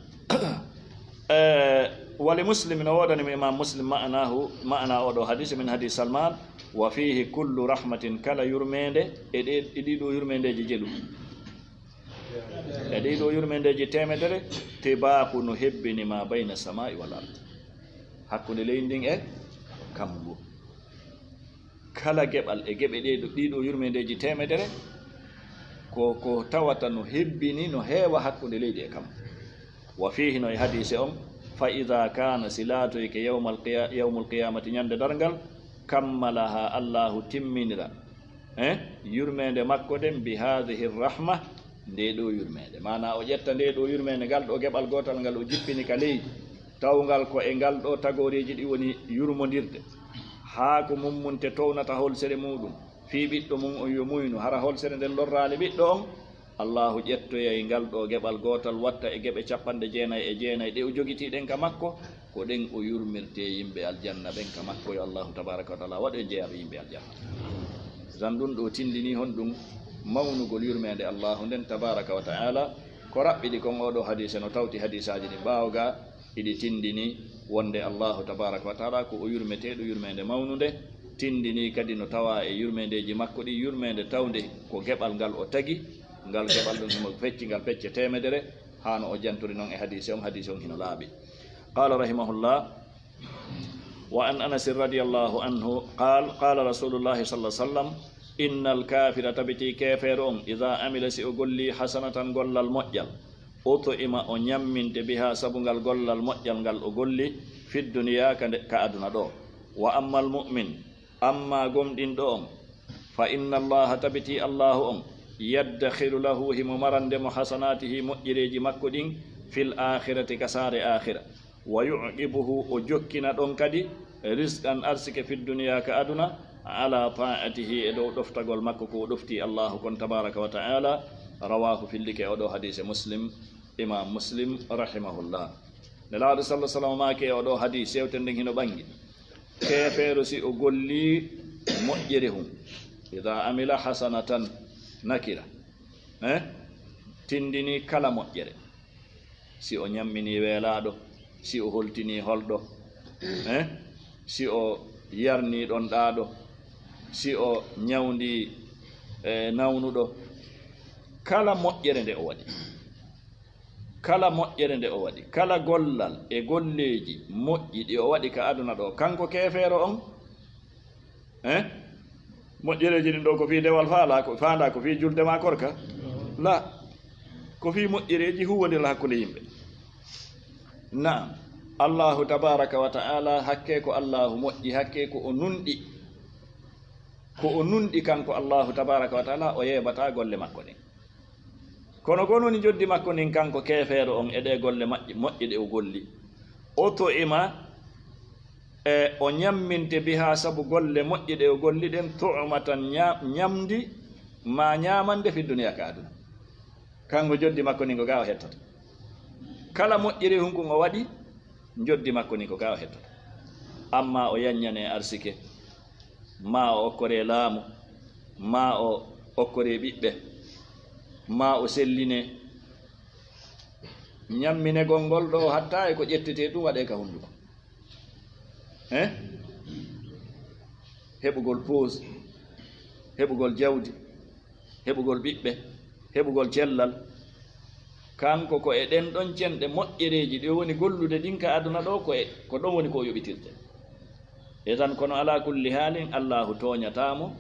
Eh, wali Muslim, no woodani mo Imam Muslim ma'anahu, ma'ana oɗo hadisi, min hadis Salman, wa fihi kullu rahmatin, kala yurmeende e ɗe, e ɗiɗo yurmeendeeji jelu. E ɗiɗo yurmeendeeji teemedere, tibaqu, no hebbini ma bayna samai wal ard. Hakkunde leydi ndin e kammu ngu. Kala geɓal e geɓe ɗee ɗo, ɗiɗo yurmeendeeji teemedere, ko, ko tawata no hebbini, no heewa hakkunde leydi e kammu. Wa fiihi, no e hadiise on, fa idaa kaana, si laatoyke yawmal qiya-, yawmul qiyaamati, ñande darngal, kammalaha, Allaahu timminira, eh, yurmeende makko nden, bi haadihi rahma, ndee ɗoo yurmeende. Maanaa o ƴetta ndee ɗoo yurmeende, ngal ɗoo geɓal gootal ngal o jippini ka leydi, tawngal ko e ngal ɗoo tagooreeji ɗi woni yurmondirde. Haa ko mummunte townata holsere muuɗum, fii ɓiɗɗo mum on yo muynu, hara holsere nden lorraali ɓiɗɗo on, Allahu ƴettoyay ngal ɗo geɓal gootal, watta e geɓe capanɗe jeenay e jeenay ɗe o jogitii ɗen ka makko, ko ɗen o yurmirtee yimɓe aljanna ɓen ka makko. Yo Allahu tabaraka wa taala waɗu en jeyaaɓe yimɓe aljanna. Tan ɗun ɗo tindini honɗun? Mawnugol yurmeende Allahu nden tabaraka wa taala. Ko raɓɓiɗi kon, oo ɗoo hadiise no tawti hadiisaaji ɗin ɓaawo ga, iɗi tindini wonde Allahu tabaraka wa taala ko o yurmeteeɗo yurmeende mawnunde, tindini kadi no tawaa e yurmeendeeji makko ɗin yurmeende tawnde ko geɓal ngal o tagi, ngal geɓal ɗun himo fecci ngal pecce teemedere, haa no o janturi non e hadiise on, hadiise on hino laaɓi. Qaala rahimahullah, wa an Anasin radiyallahu anhu qaal, qaala rasulullahi sallallahu alaihi wasallam, innal kaafira, tabitii keefeero on, idaa amila, si o gollii, hasanatan, gollal moƴƴal, ut'ima, o ñamminte, bihaa, sabu ngal gollal moƴƴal ngal o golli, fi duniyaa, ka nde, ka aduna ɗoo. Wa ammal mu'min, ammaa gomɗinɗo on, fa inna Allaha, tabitii Allaahu on, yaddakhiru lahu, himo marande mo, hasanaatihi, moƴƴereeji makko ɗin, fil aakhirati, ka saare aakhira. Wa yu'qibuhu, o jokkina ɗon kadi, rizqan, arsike, fi duniyaa, ka aduna, ala ta'atihi, e dow ɗoftagol makko ko o ɗoftii Allaahu kon tabaraka wa ta'ala. Rawaahu, fillike oo ɗoo hadiise, Muslim, Imaam Muslim rahimahullah. Nelaaɗo sallallahu alaihi wasallam maaki e oo ɗoo hadiis, yewtere nden hino ɓangi. Keefeero si o gollii moƴƴere hun, idaa amila hasanatan, nakira, eh? Tindini kala moƴƴere. Si o ñamminii weelaaɗo, si o holtinii holɗo, eh? Si o yarnii ɗonɗaaɗo, si o ñawndii, eh, nawnuɗo, kala moƴƴere nde o waɗi, kala moƴƴere nde o waɗi, kala gollal e golleeji moƴƴi ɗi o waɗi ka aduna ɗoo, kanko keefeero on, eh? Moƴƴereeji ɗin ɗoo ko fii dewal faalaa, ko faandaa, ko fii julde maa korka? La. Ko fii moƴƴereeji huuwondiral hakkunde yimɓe. Naam. Allahu tabaraka wa ta'ala, hakkee ko Allahu moƴƴi, hakkee ko o nunɗi. Ko o nunɗi kanko Allahu tabaraka wa ta'ala, o yeebataa golle makko ɗen. Kono ko woni njoddi makko ndin, kanko keefeero on, e ɗee golle maƴƴe, moƴƴe ɗe o golli? Ut'ima, e o ñamminte, bihaa, sabu golle moƴƴe ɗe o golli ɗen, tu'matan, ña-, ñamndi, maa ñaamande, fi duniyaa, ka aduna. Kanko njoddi makko ndin ko gaa o hettata. Kala moƴƴere hunkun o waɗi, njoddi makko ndin ko gaa o hettata. Amma o yanñane arsike, maa o okkore laamu, maa o okkore ɓiɓɓe, maa o selline. Ñamminegol ngol ɗoo, hatta e ko ƴettetee ɗun waɗee ka hunduko. Eh? Heɓugol poos, heɓugol jawdi, heɓugol ɓiɓɓe, heɓugol cellal. Kanko ko e ɗen ɗon cenɗe moƴƴereeji ɗi o woni gollude ɗin ka aduna ɗoo, ko e, ko ɗon woni ko o yoɓitirte. E tan, kono alaa kulli haalin, Allaahu tooñataa mo,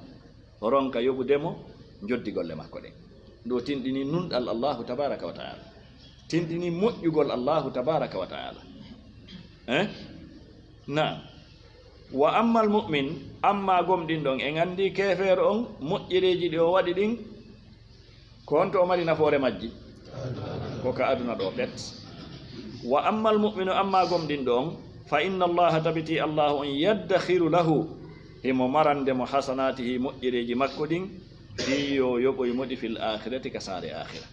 ronka yoɓude mo njoddi golle makko ɗen. Ɗoo tinɗini nunɗal Allaahu tabaraka wa ta'ala. Tinɗini moƴƴugol Allaahu tabaraka wa ta'ala. Eh? Naam. Wa ammal mu'min, amma gomɗinɗo on, en anndi keefeero on, moƴƴereeji ɗi o waɗi ɗin, ko honto o mari nafoore majji? Ko ka aduna ɗoo pet. Wa ammal mu'minu, amma gomɗinɗo on, fa inna Allaha, tabitii Allaahu on, yaddakhiru lahu, himo marande mo, hasanaatihi, moƴƴereeji makko ɗin, fii yo yoɓoy mo ɗi, fil aakhirati, ka saare aakhira.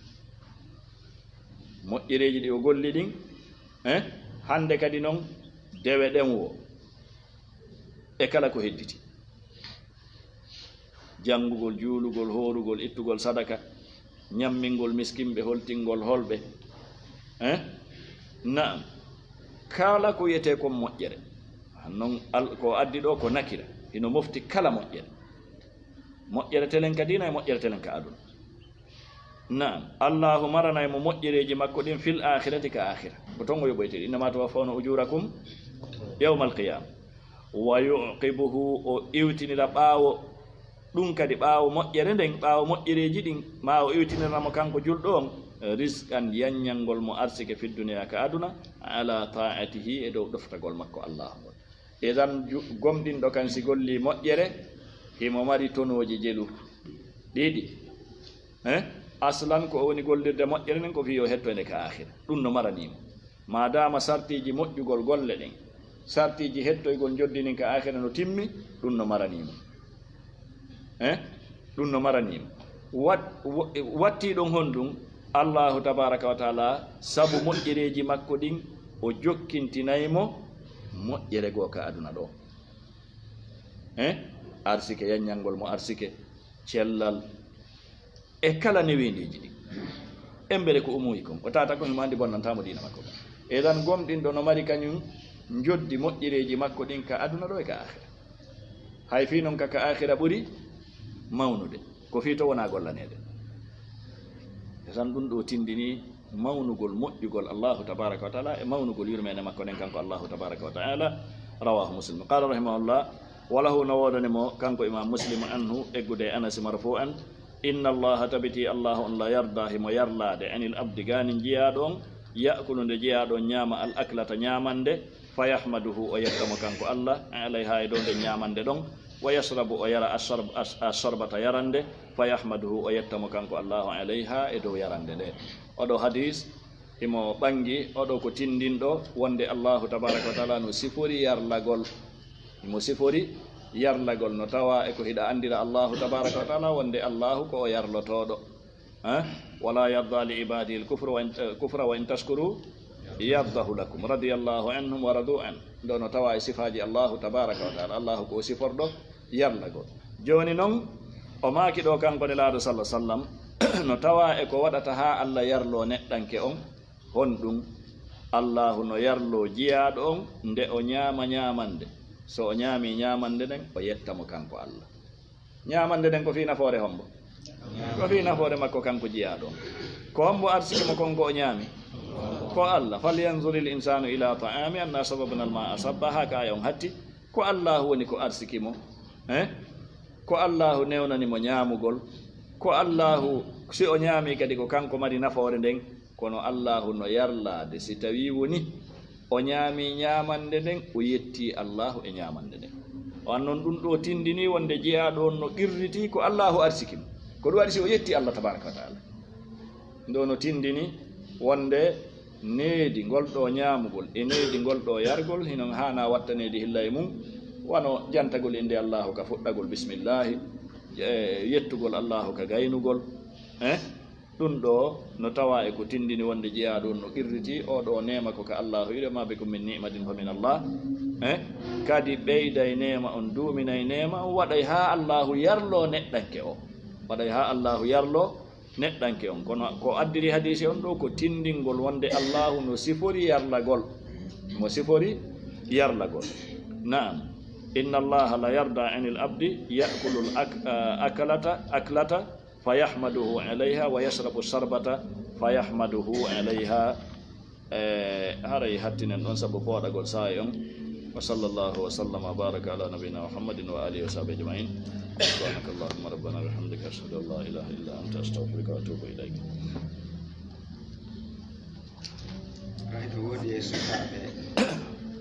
Moƴƴereeji ɗi o golli ɗin, eh, hande kadi non, dewe ɗen woo, e kala ko hedditi. Janngugol, juulugol, hoorugol, ittugol sadaka, ñammingol miskinɓe, holtingol holɓe. Eh? Naam. Kala ko wiyetee kon moƴƴere. Non al-, ko addi ɗoo ko nakira. Hino mofti kala moƴƴere. Moƴƴere telen ka diina e moƴƴere telen ka aduna. Naam. Allaahu maranay mo moƴƴereeji makko ɗin fil aakhirati, ka aakhira. Ko ton o yoɓoytee ɗi. Innamaa tuwaffawna ujuurakum yawmal qiyaama. Wa yu'qibuhu, o iwtinira ɓaawo ɗun kadi, ɓaawo moƴƴere nden, ɓaawo moƴƴereeji ɗin, maa o iwtinira mo kanko julɗo on, rizqan, yanñangol mo arsike, fi duniyaa, ka aduna, ala ta'atihi, e dow ɗoftagol makko Allaahu ngol. Idan, ju-, gomɗinɗo kan si gollii moƴƴere, himo mari tonooji jelu ɗiɗi. Eh? Aslan ko o woni gollirde moƴƴere nden ko fii yo hetto e nde ka aakhira. Ɗun no maranii mo. Maadaama sartiiji moƴƴugol golle ɗen, sartiiji hettoygol njoddi ndin ka aakhira no timmi, ɗun no maranii mo. Eh? Ɗun no maranii mo. Wat-, wa-, wattii ɗon honɗum? Allaahu tabaaraka wa taala, sabu moƴƴereeji makko ɗin, o jokkintinay mo moƴƴere goo ka aduna ɗoo. Eh? Arsike, yanñangol mo arsike, cellal, e kala neweendiiji ɗin. Embere ko o muuyi kon, o tawata ko himo anndi bonnantaa mo diina makko kan. Idan gomɗinɗo no mari kañum njoddi moƴƴereeji makko ɗin ka aduna ɗoo e ka aakhira. Hay fii non ka, ka aakhira ɓuri mawnude. Ko fii to wonaa gollaneede. E tan ɗum ɗoo tindini mawnugol moƴƴugol Allaahu tabaaraka wa taala e mawnugol yurmeende makko ɗen kanko Allaahu tabaaraka wa taala. Rawaahu Muslim. Qaala rahimahullah, wa lahu, no woodani mo kanko Imaam Muslim, anhu, eggude e Anas marfu'an, inna Allaaha, tabiti Allaahu on, la yarda, himo yarlaade, anil abdi, gaanin jiyaaɗo on, ya'kulu, nde jiyaaɗo on ñaama, al aklata, ñaamande, fa yahmaduhu, o yetta mo kanko Allah, alayha, e dow nden ñaamande ɗon, wa yashrabu, o yara, ashar-, ash-, asharbata, yarande, fa yahmaduhu, o yetta mo kanko Allahu alayha, e dow yarande nde. Oɗo hadis himo ɓangi, oɗo ko tindinɗo wonde Allahu tabaraka wa taala no sifori yarlagol, himo sifori yarlagol, no tawa e ko hiɗa andira Allahu tabaraka wa taala wonde Allahu ko o yarlotooɗo. Eh? Wala yarda li ibadihi al-kufra wa in, eh, kufra wa in tashkuru yardahu lakum. Radiyallahu anhum wa radu an. Ɗo no tawa e sifaaji Allahu tabaraka wa taala. Allahu ko o siforɗo yarlagol. Jooni non, o maaki ɗo kanko Nelaaɗo sallallahu alaihi wasallam, no tawa e ko waɗata haa Allah yarlo neɗɗanke on, honɗum? Allahu no yarlo jiyaaɗo on nde o ñaama ñaamande. So o ñaami ñaamande nden, o yetta mo kanko Allah. Ñaamande nden ko fii nafoore hombo? Ko fii nafoore makko kanko jiyaaɗo on. Ko hombo arsiki mo kon ko o ñaami? Ko Allah. Falyanzuril insanu ila ta'ami anna sababna al-ma'a sabba. Haa ka aya on hatti. Ko Allahu woni ko arsiki mo. Eh? Ko Allahu newnani mo ñaamugol. Ko Allahu, si o ñaami kadi ko kanko mari nafoore nden. Kono Allahu no yarlaade si tawii woni o ñaami ñaamande nden, o yettii Allahu e ñaamande nden. O annon ɗum ɗo tindini wonde jiyaaɗo on no qirritii ko Allahu arsiki mo. Ko ɗum waɗi si o yettii Allah tabaraka wa taala. Ndo no tindini wonde needi ngol ɗo ñaamugol e needi ngol ɗo yargol hinon haana wattaneedi hilla e mum, wano jantagol innde Allahu ka fuɗɗagol, bismillahi, e yettugol Allahu ka gaynugol, eh? Ɗum ɗo no tawa e ko tindini wonde jiyaaɗo on no qirritii, oo ɗo neema ko ka Allahu, iɗo ma bikum min ni'matin fa min Allah. Eh? Kadi ɓeyday neema on, duuminay neema on, waɗay haa Allahu yarlo neɗɗanke o. Waɗay haa Allahu yarlo neɗɗanke on. Kono ko addiri hadiisi on ɗo ko tindingol wonde Allahu no sifori yarlagol. Mo sifori yarlagol. Naam. Inna Allaha la yarda anil abdi ya'kulul ak-, ah, akalata, aklata, fa yahmaduhu alayha wa yashrabu sharbata fa yahmaduhu alayha. Eh, haray hattinen ɗon sabu pooɗagol saa'i on. Wa sallallahu wa sallama wa baraka ala nabiyina Muhammadin wa alihi wa sahbihi ajma'in. Subhanaka Allahumma rabbana wa bihamdika, ashhadu an la ilaha illa anta, astaghfiruka wa atubu ilayk. Hay no woodi e sukaaɓe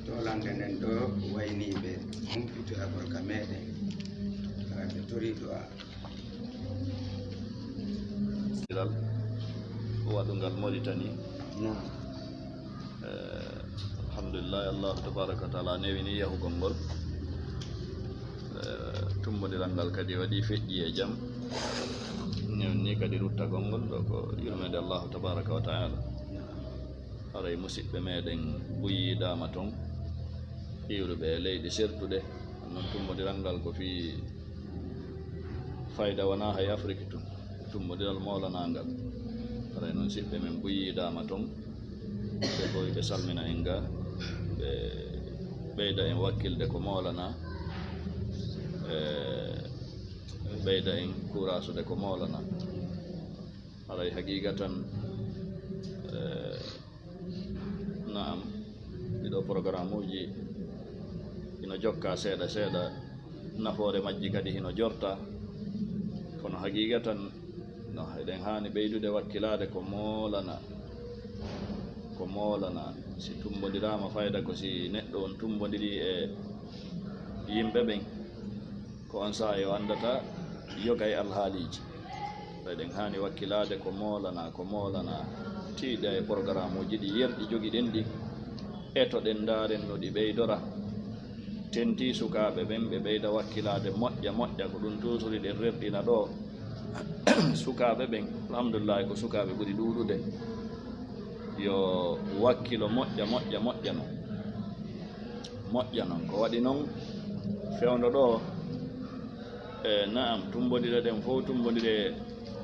toolannde nden ɗo wayniiɓe humpitoyagol ka meɗen. Hara ɓe torii du'a. Waɗungal Mauritanie. Naam. Eh, alhamdulillah, Allahu tabaraka wa taala newini yahugol ngol. Eh, tummbondiral ngal kadi waɗi feƴƴi e jam. Newni kadi ruttagol ngol ɗo ko yurmeende Allahu tabaraka wa taala. Haray musidɓe meɗen buyiidaama ton, iwruɓe e leyɗe sertuɗe. Non tummbondiral ngal ko fii fayda, wonaa hay Afrik tun. Tummbondiral moolanaa ngal. Haray non siɓɓe men buyiidaama ton, ɓe boy ɓe salmina en ga, ɓe ɓeyda en wakkilde ko moolanaa, e ɓeyda en kuuraasude ko moolanaa. Haray haqiiqatan, eh, naam, ɗiɗo programuuji hino jokka seeɗa seeɗa, nafoore majji kadi hino jorta, kono haqiiqatan no eɗen haani ɓeydude wakkilaade ko moolanaa, ko moolanaa. Si tummbondiraama fayda ko si neɗɗo on tummbondirii e yimɓe ɓen. Ko on saa'i o anndata yoga e alhaaliiji. Eɗen haani wakkilaade ko moolanaa, ko moolanaa. Tiiɗa e porogaramuuji ɗi yerɗi jogiɗen ɗi. Etoɗen, ndaaren no ɗi ɓeydora. Tentii sukaaɓe ɓen, ɓe ɓeyda wakkilaade moƴƴa, moƴƴa. Ko ɗum tuusuri ɗen rerɗina ɗoo. Sukaaɓe ɓen, alhamdulillahi, ko sukaaɓe ɓuri ɗuuɗude. Yo wakkilo moƴƴa, moƴƴa, moƴƴa non. Moƴƴa non. Ko waɗi non fewndo ɗo, e, naam, tumbondire ɗen fof, tumbondire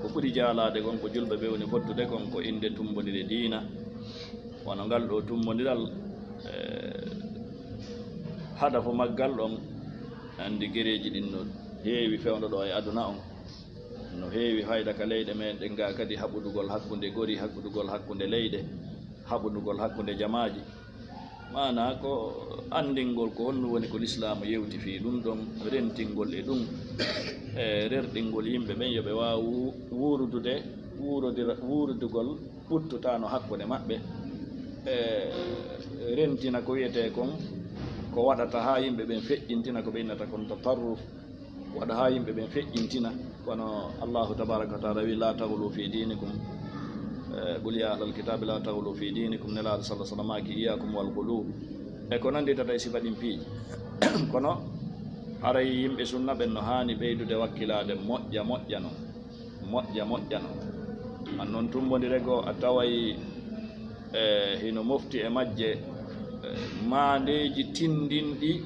ko ɓuri jaalaade kon, ko julɓe ɓe woni fottude kon, ko innde tumbondire diina. Wano ngal ɗo tumbondiral, e, hadafu maggal ɗon, anndi gereeji ɗin no heewi fewndo ɗo e aduna on. No heewi fayda ka leyɗe men ɗen ga kadi, haɓudugol hakkunde gori, haɓudugol hakkunde leyɗe, haɓudugol hakkunde jamaaji. Maanaa ko anndingol ko honno woni ko Lislaamu yewti fii ɗum ɗon, rentingol e ɗum, e rerɗingol yimɓe ɓen yo ɓe waaw wu-, wuurudude, wuurodira, wuurudugol ɓuttutaano hakkunde maɓɓe, e rentina ko wiyetee kon, ko waɗata haa yimɓe ɓen feƴƴintina ko ɓe innata kon tatarruf, waɗa haa yimɓe ɓen feƴƴintina. Kono Allahu tabaraka wa taala wi, "La taghlu fi dinikum." E, "Qul ya ahlal kitabi la taghlu fi dinikum." Nelaaɗo sallallahu alaihi wasallam maaki, "Iyyakum wal ghulu." E ko nannditata e sifa ɗin piiji. Kono haray yimɓe sunna ɓen no haani ɓeydude wakkilaade moƴƴa moƴƴa non. Moƴƴa moƴƴa non. An non tumbondire goo a taway, e, hino mofti e majje, e, maandeeji tinndinɗi,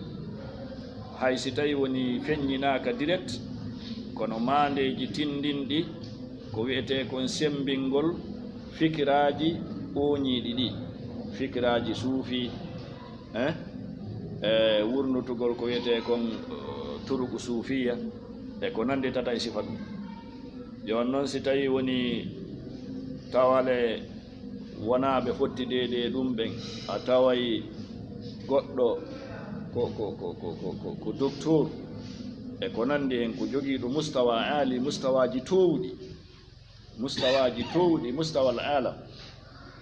hay si tawi woni feññinaaka direct, kono maandeeji tinndinɗi ko wiyetee kon semmbingol fikiraaji ooñiiɗi ɗi, fikiraaji suufi, eh? E wurnutugol ko wiyetee kon, eh, turuku suufiya, e ko nannditata e sifa ɗum. Yo on non si tawi woni tawale wonaaɓe fotti deede e ɗum ɓen, a taway goɗɗo ko, ko, ko docteur, e ko nanndi hen, ko jogiiɗo mustawa aali, mustawaaji toowɗi, mustawaaji toowɗi, mustawal aala.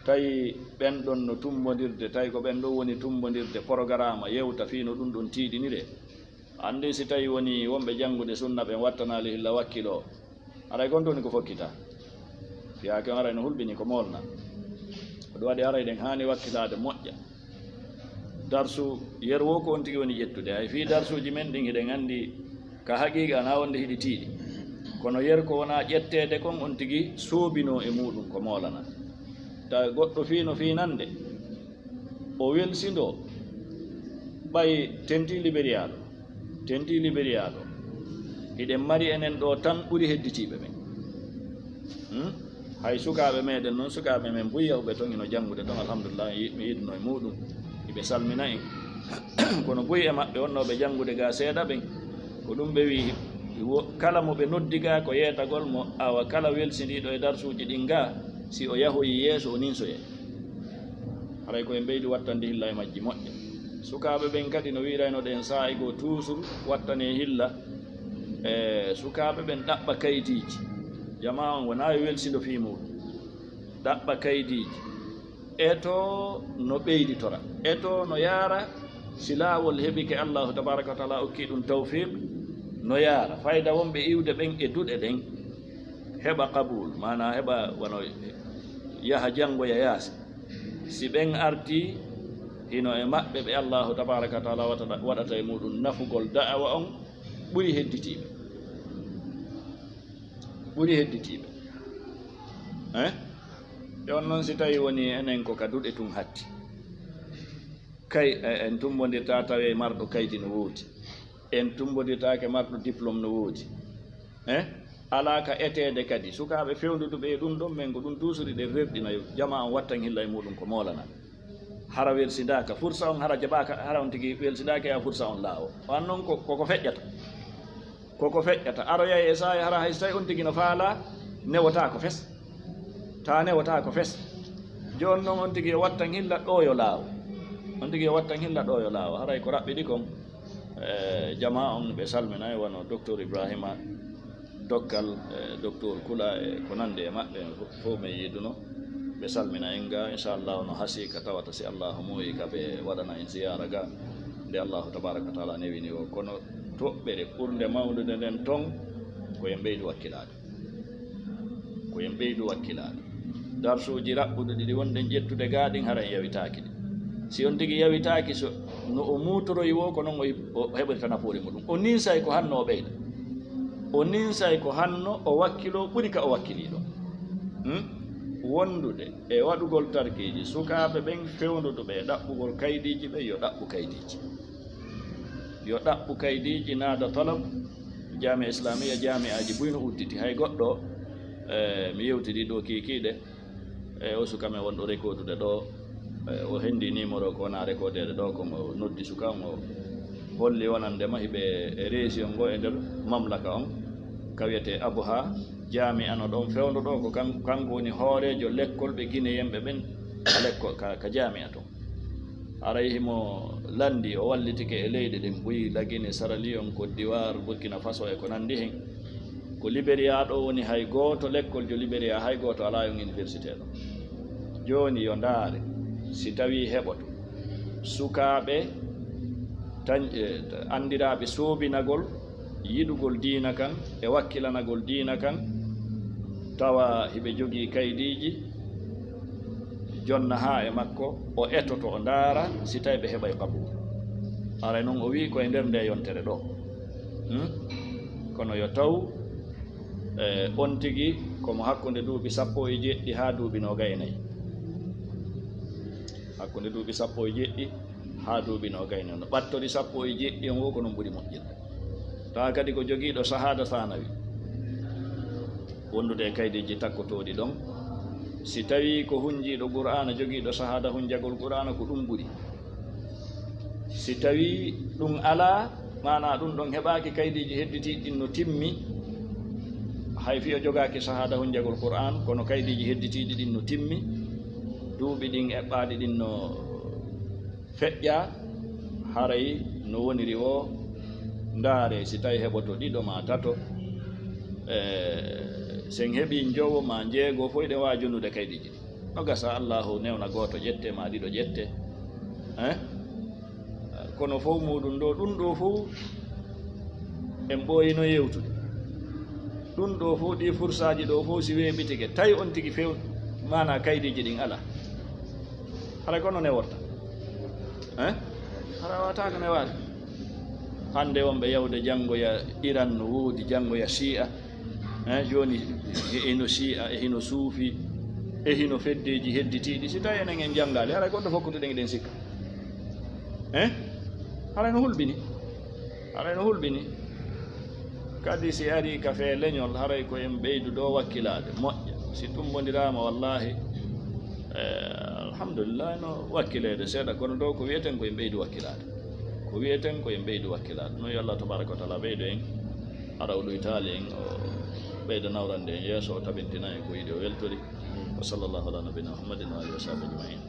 Tawi ɓen ɗon no tumbondirde, tawi ko ɓen ɗon woni tumbondirde, porogaraama, yewta fii no ɗum ɗon tiiɗiniree. Anndi si tawi woni wonɓe janngude sunna ɓen wattanaali hilla wakkilo, haray kon toni ko fokkita. Fiyaake on haray no hulɓini ko moolna. Ko ɗum waɗi haray ɗen haani wakkilaade moƴƴa. Darsu yer wo ko on tigi woni ƴettude. Hay fii darsuuji men ɗin hiɗen anndi ka haqiiqa na wonde hiɗi tiiɗi. Kono yer ko wona ƴetteede kon on tigi soobinoo e muuɗum ko moolana. Tawi goɗɗo fii no fiinande. O welsindoo, ɓay tentii liberiyaaɗo, tentii liberiyaaɗo. Hiɗen mari enen ɗoo tan ɓuri hedditiiɓe men. Hmm? Hay sukaaɓe meɗen non, sukaaɓe men buy yahuɓe ton hino janngude ton, alhamdulillah, yi-, mi yiɗuno e muuɗum, hiɓe salmina en. Kono buy e maɓɓe wonnooɓe janngude ga seeɗa ɓen, ko ɗum ɓe wi'i, wo-, kala mo ɓe noddi ga ko yeetagol mo, awa kala welsindiiɗo e darsuuji ɗin ga, si o yahoyi yeeso, o ninsoye. Haray ko en ɓeydi wattande hilla e majji moƴƴa. Sukaaɓe ɓen kadi no wi'iraynoɗen saa'i goo tuusur, wattane hilla e sukaaɓe ɓen ɗaɓɓa kaydiiji. Jamaa on wonaa e welsindo fii muuɗum. Ɗaɓɓa kaydiiji. Eto no ɓeyditora. Eto no yaara si laawol heɓike Allahu tabaraka wa taala okki ɗum tawfiq. No yaara. Fayda wonɓe iwde ɓen e duɗe ɗen heɓa qabul, maanaa heɓa wano yaha janngoya yaasi. Si ɓen artii, hino e maɓɓe ɓe Allahu tabaraka wa taala waɗata, waɗata e muuɗum nafugol da'awa on ɓuri hedditiiɓe. Ɓuri hedditiiɓe. Eh? E on non si tawi woni enen ko ka duɗe tun hatti. Kay, e, en tumbondirta tawe marɗo kaydi no woodi. En tumbondirtaake marɗo diplôme no woodi. Eh? Alaa ka eteede kadi. Sukaaɓe fewnduduɓe e ɗum ɗon, men ko ɗum duusuri ɗen rerɗina yo jamaa on wattan hilla e muuɗum ko moolana. Hara welsindaaka, fursa on hara jaɓaaka, hara on tigi welsindaaka e fursa on laawo. On non ko, ko, ko feƴƴata. Ko ko feƴƴata. Aroyay e saa'i hara hay so tawi on tigi no faalaa, newotaako fes. Taa newotaako fes. Jooni non on tigi yo wattan hilla ɗo yo laawo. On tigi yo wattan hilla ɗo yo laawo. Haray ko raɓɓiɗi kon, e, jamaa on ɓe salminay, wano Docteur Ibrahima Dokkal, e, Docteur Kula, e ko nandi e maɓɓe, fof men yiduno. Ɓe salmina en ga, inchallahu, no hasi ka tawata si Allahu muuyi ka ɓe waɗana en ziyaara ga. Nde Allahu tabaraka wa taala newini o. Kono toɓɓere ɓurnde mawnude nden ton, ko en ɓeydu wakkilaade. Ko en ɓeydu wakkilaade. Darsuuji raɓɓuɗi ɗi wonɗen ƴettude gaa ɗin, hara en yawitaaki ɗi. Si on tigi yawitaaki, so no o muutoroyi wo, ko non o, o heɓirta nafoore muɗum. O ninsay ko hanno o ɓeyda. O ninsay ko hanno o wakkiloo ɓuri ka o wakkilii ɗoo. Hmm? Wondude e waɗugol tarkiiji, sukaaɓe ɓen fewnduduɓe e ɗaɓɓugol kaydiiji ɓen, yo ɗaɓɓu kaydiiji. Yo ɗaɓɓu kaydiiji, naada talab, jaami'a islaamiya, jaami'aaji buy no udditi. Hay goɗɗo, eh, mi yewtidii ɗoo kiikiiɗe, e o suka men wonɗo rekodude ɗoo, e o hendi numéro ko wona rekodeede ɗoo, ko mo noddi suka on, o holli wonande ma hiɓe e région ngo e nder mamlaka on, ka wiyetee Abha, jaami'a no ɗon fewndo ɗoo, ko kan-, kanko woni hooreejo lekkolɓe Guinéen ɓe ɓen ka lekko-, ka, ka jaami'a ton. Aray himo lanndii, o wallitike e leyɗe ɗen buy, Lagine, Sierra Leone, Côte d'Ivoire, Burkina Faso e ko nanndi hen. Ko Liberiyaa ɗoo woni hay gooto lekkoljo Liberiyaa, hay gooto alaa e on université ɗoo. Jooni yo ndaare, si tawii heɓoto sukaaɓe tañ-, eh, anndiraaɓe soobinagol, yiɗugol diina kan e wakkilanagol diina kan, tawa hiɓe jogii kaydiiji, jonna haa e makko, o etoto, o ndaara si tawi ɓe heɓay qabuul. Aray non o wi'i ko e nder nde yontere ɗoo. Hmm? Kono yo taw, eh, on tigi ko mo hakkunde duuɓi sappo e jeɗɗi haa duuɓi noogay e nayi. Hakkunde duuɓi sappo e jeɗɗi haa duuɓi noogay e nayi. No ɓattori sappo e jeɗɗi on woo, ko non ɓuri moƴƴirde. Tawa kadi ko jogiiɗo sahaada saanawi. Wondude e kaydiiji takkotooɗi ɗon. Si tawii ko hunjiiɗo Qur'aana, jogiiɗo sahaada hunjagol Qur'aana, ko ɗum ɓuri. Si tawii ɗum alaa, maanaa ɗum ɗon heɓaaki, kaydiiji hedditiiɗi ɗin no timmi, hay fii o jogaaki sahaada hunjagol Qur'aan, kono kaydiiji hedditiiɗi ɗin no timmi, duuɓi ɗin eɓɓaaɗi ɗin no feƴƴaa, haray no woniri woo, ndaaree si tawii heɓoto ɗiɗo maa tato, e, si en heɓii njowo maa njeego, fof eɗen waawi jonnude kaydiiji ɗin. No gasa Allaahu newna gooto ƴette maa ɗiɗo ƴette, hein? Kono fof muuɗum ɗoo, ɗum ɗoo fof en ɓooyino yewtude. Ɗum ɗoo fof, ɗii fursaaji ɗoo fof, si weeɓitike, tawi on tigi few-, maanaa kaydiiji ɗin alaa. Haray ko non neworta. Hein? Hara waawata ko newaade. Hannde wonɓe yahude janngoya Iran no woodi, janngoya Shi'a. Hein, jooni e hino Shi'a, e hino Suufi, e hino feddeeji hedditiiɗi. Si tawi enen en janngaali, haray goɗɗo fokkude ɗen eɗen sikka. Hein? Haray no hulɓini. Haray no hulɓini. Kadi si arii ka fee leñol, haray ko en ɓeydu ɗoo wakkilaade. Moƴƴa. Si tummbondiraama, wallaahi, eh, alhamdulillahi, no wakkileede seeɗa, kono ɗoo ko wiyeten ko en ɓeydu wakkilaade. Ko wiyeten ko en ɓeydu wakkilaade. No yo Allah tabaaraka wa taala ɓeydu en, hara o ɗuytaali en, o ɓeyda nawrande en yeeso, o tabintina en ko yiɗi, o weltori. Wa sallallahu ala nabiyina Muhammadin wa alihi wa sahbihi ajma'in.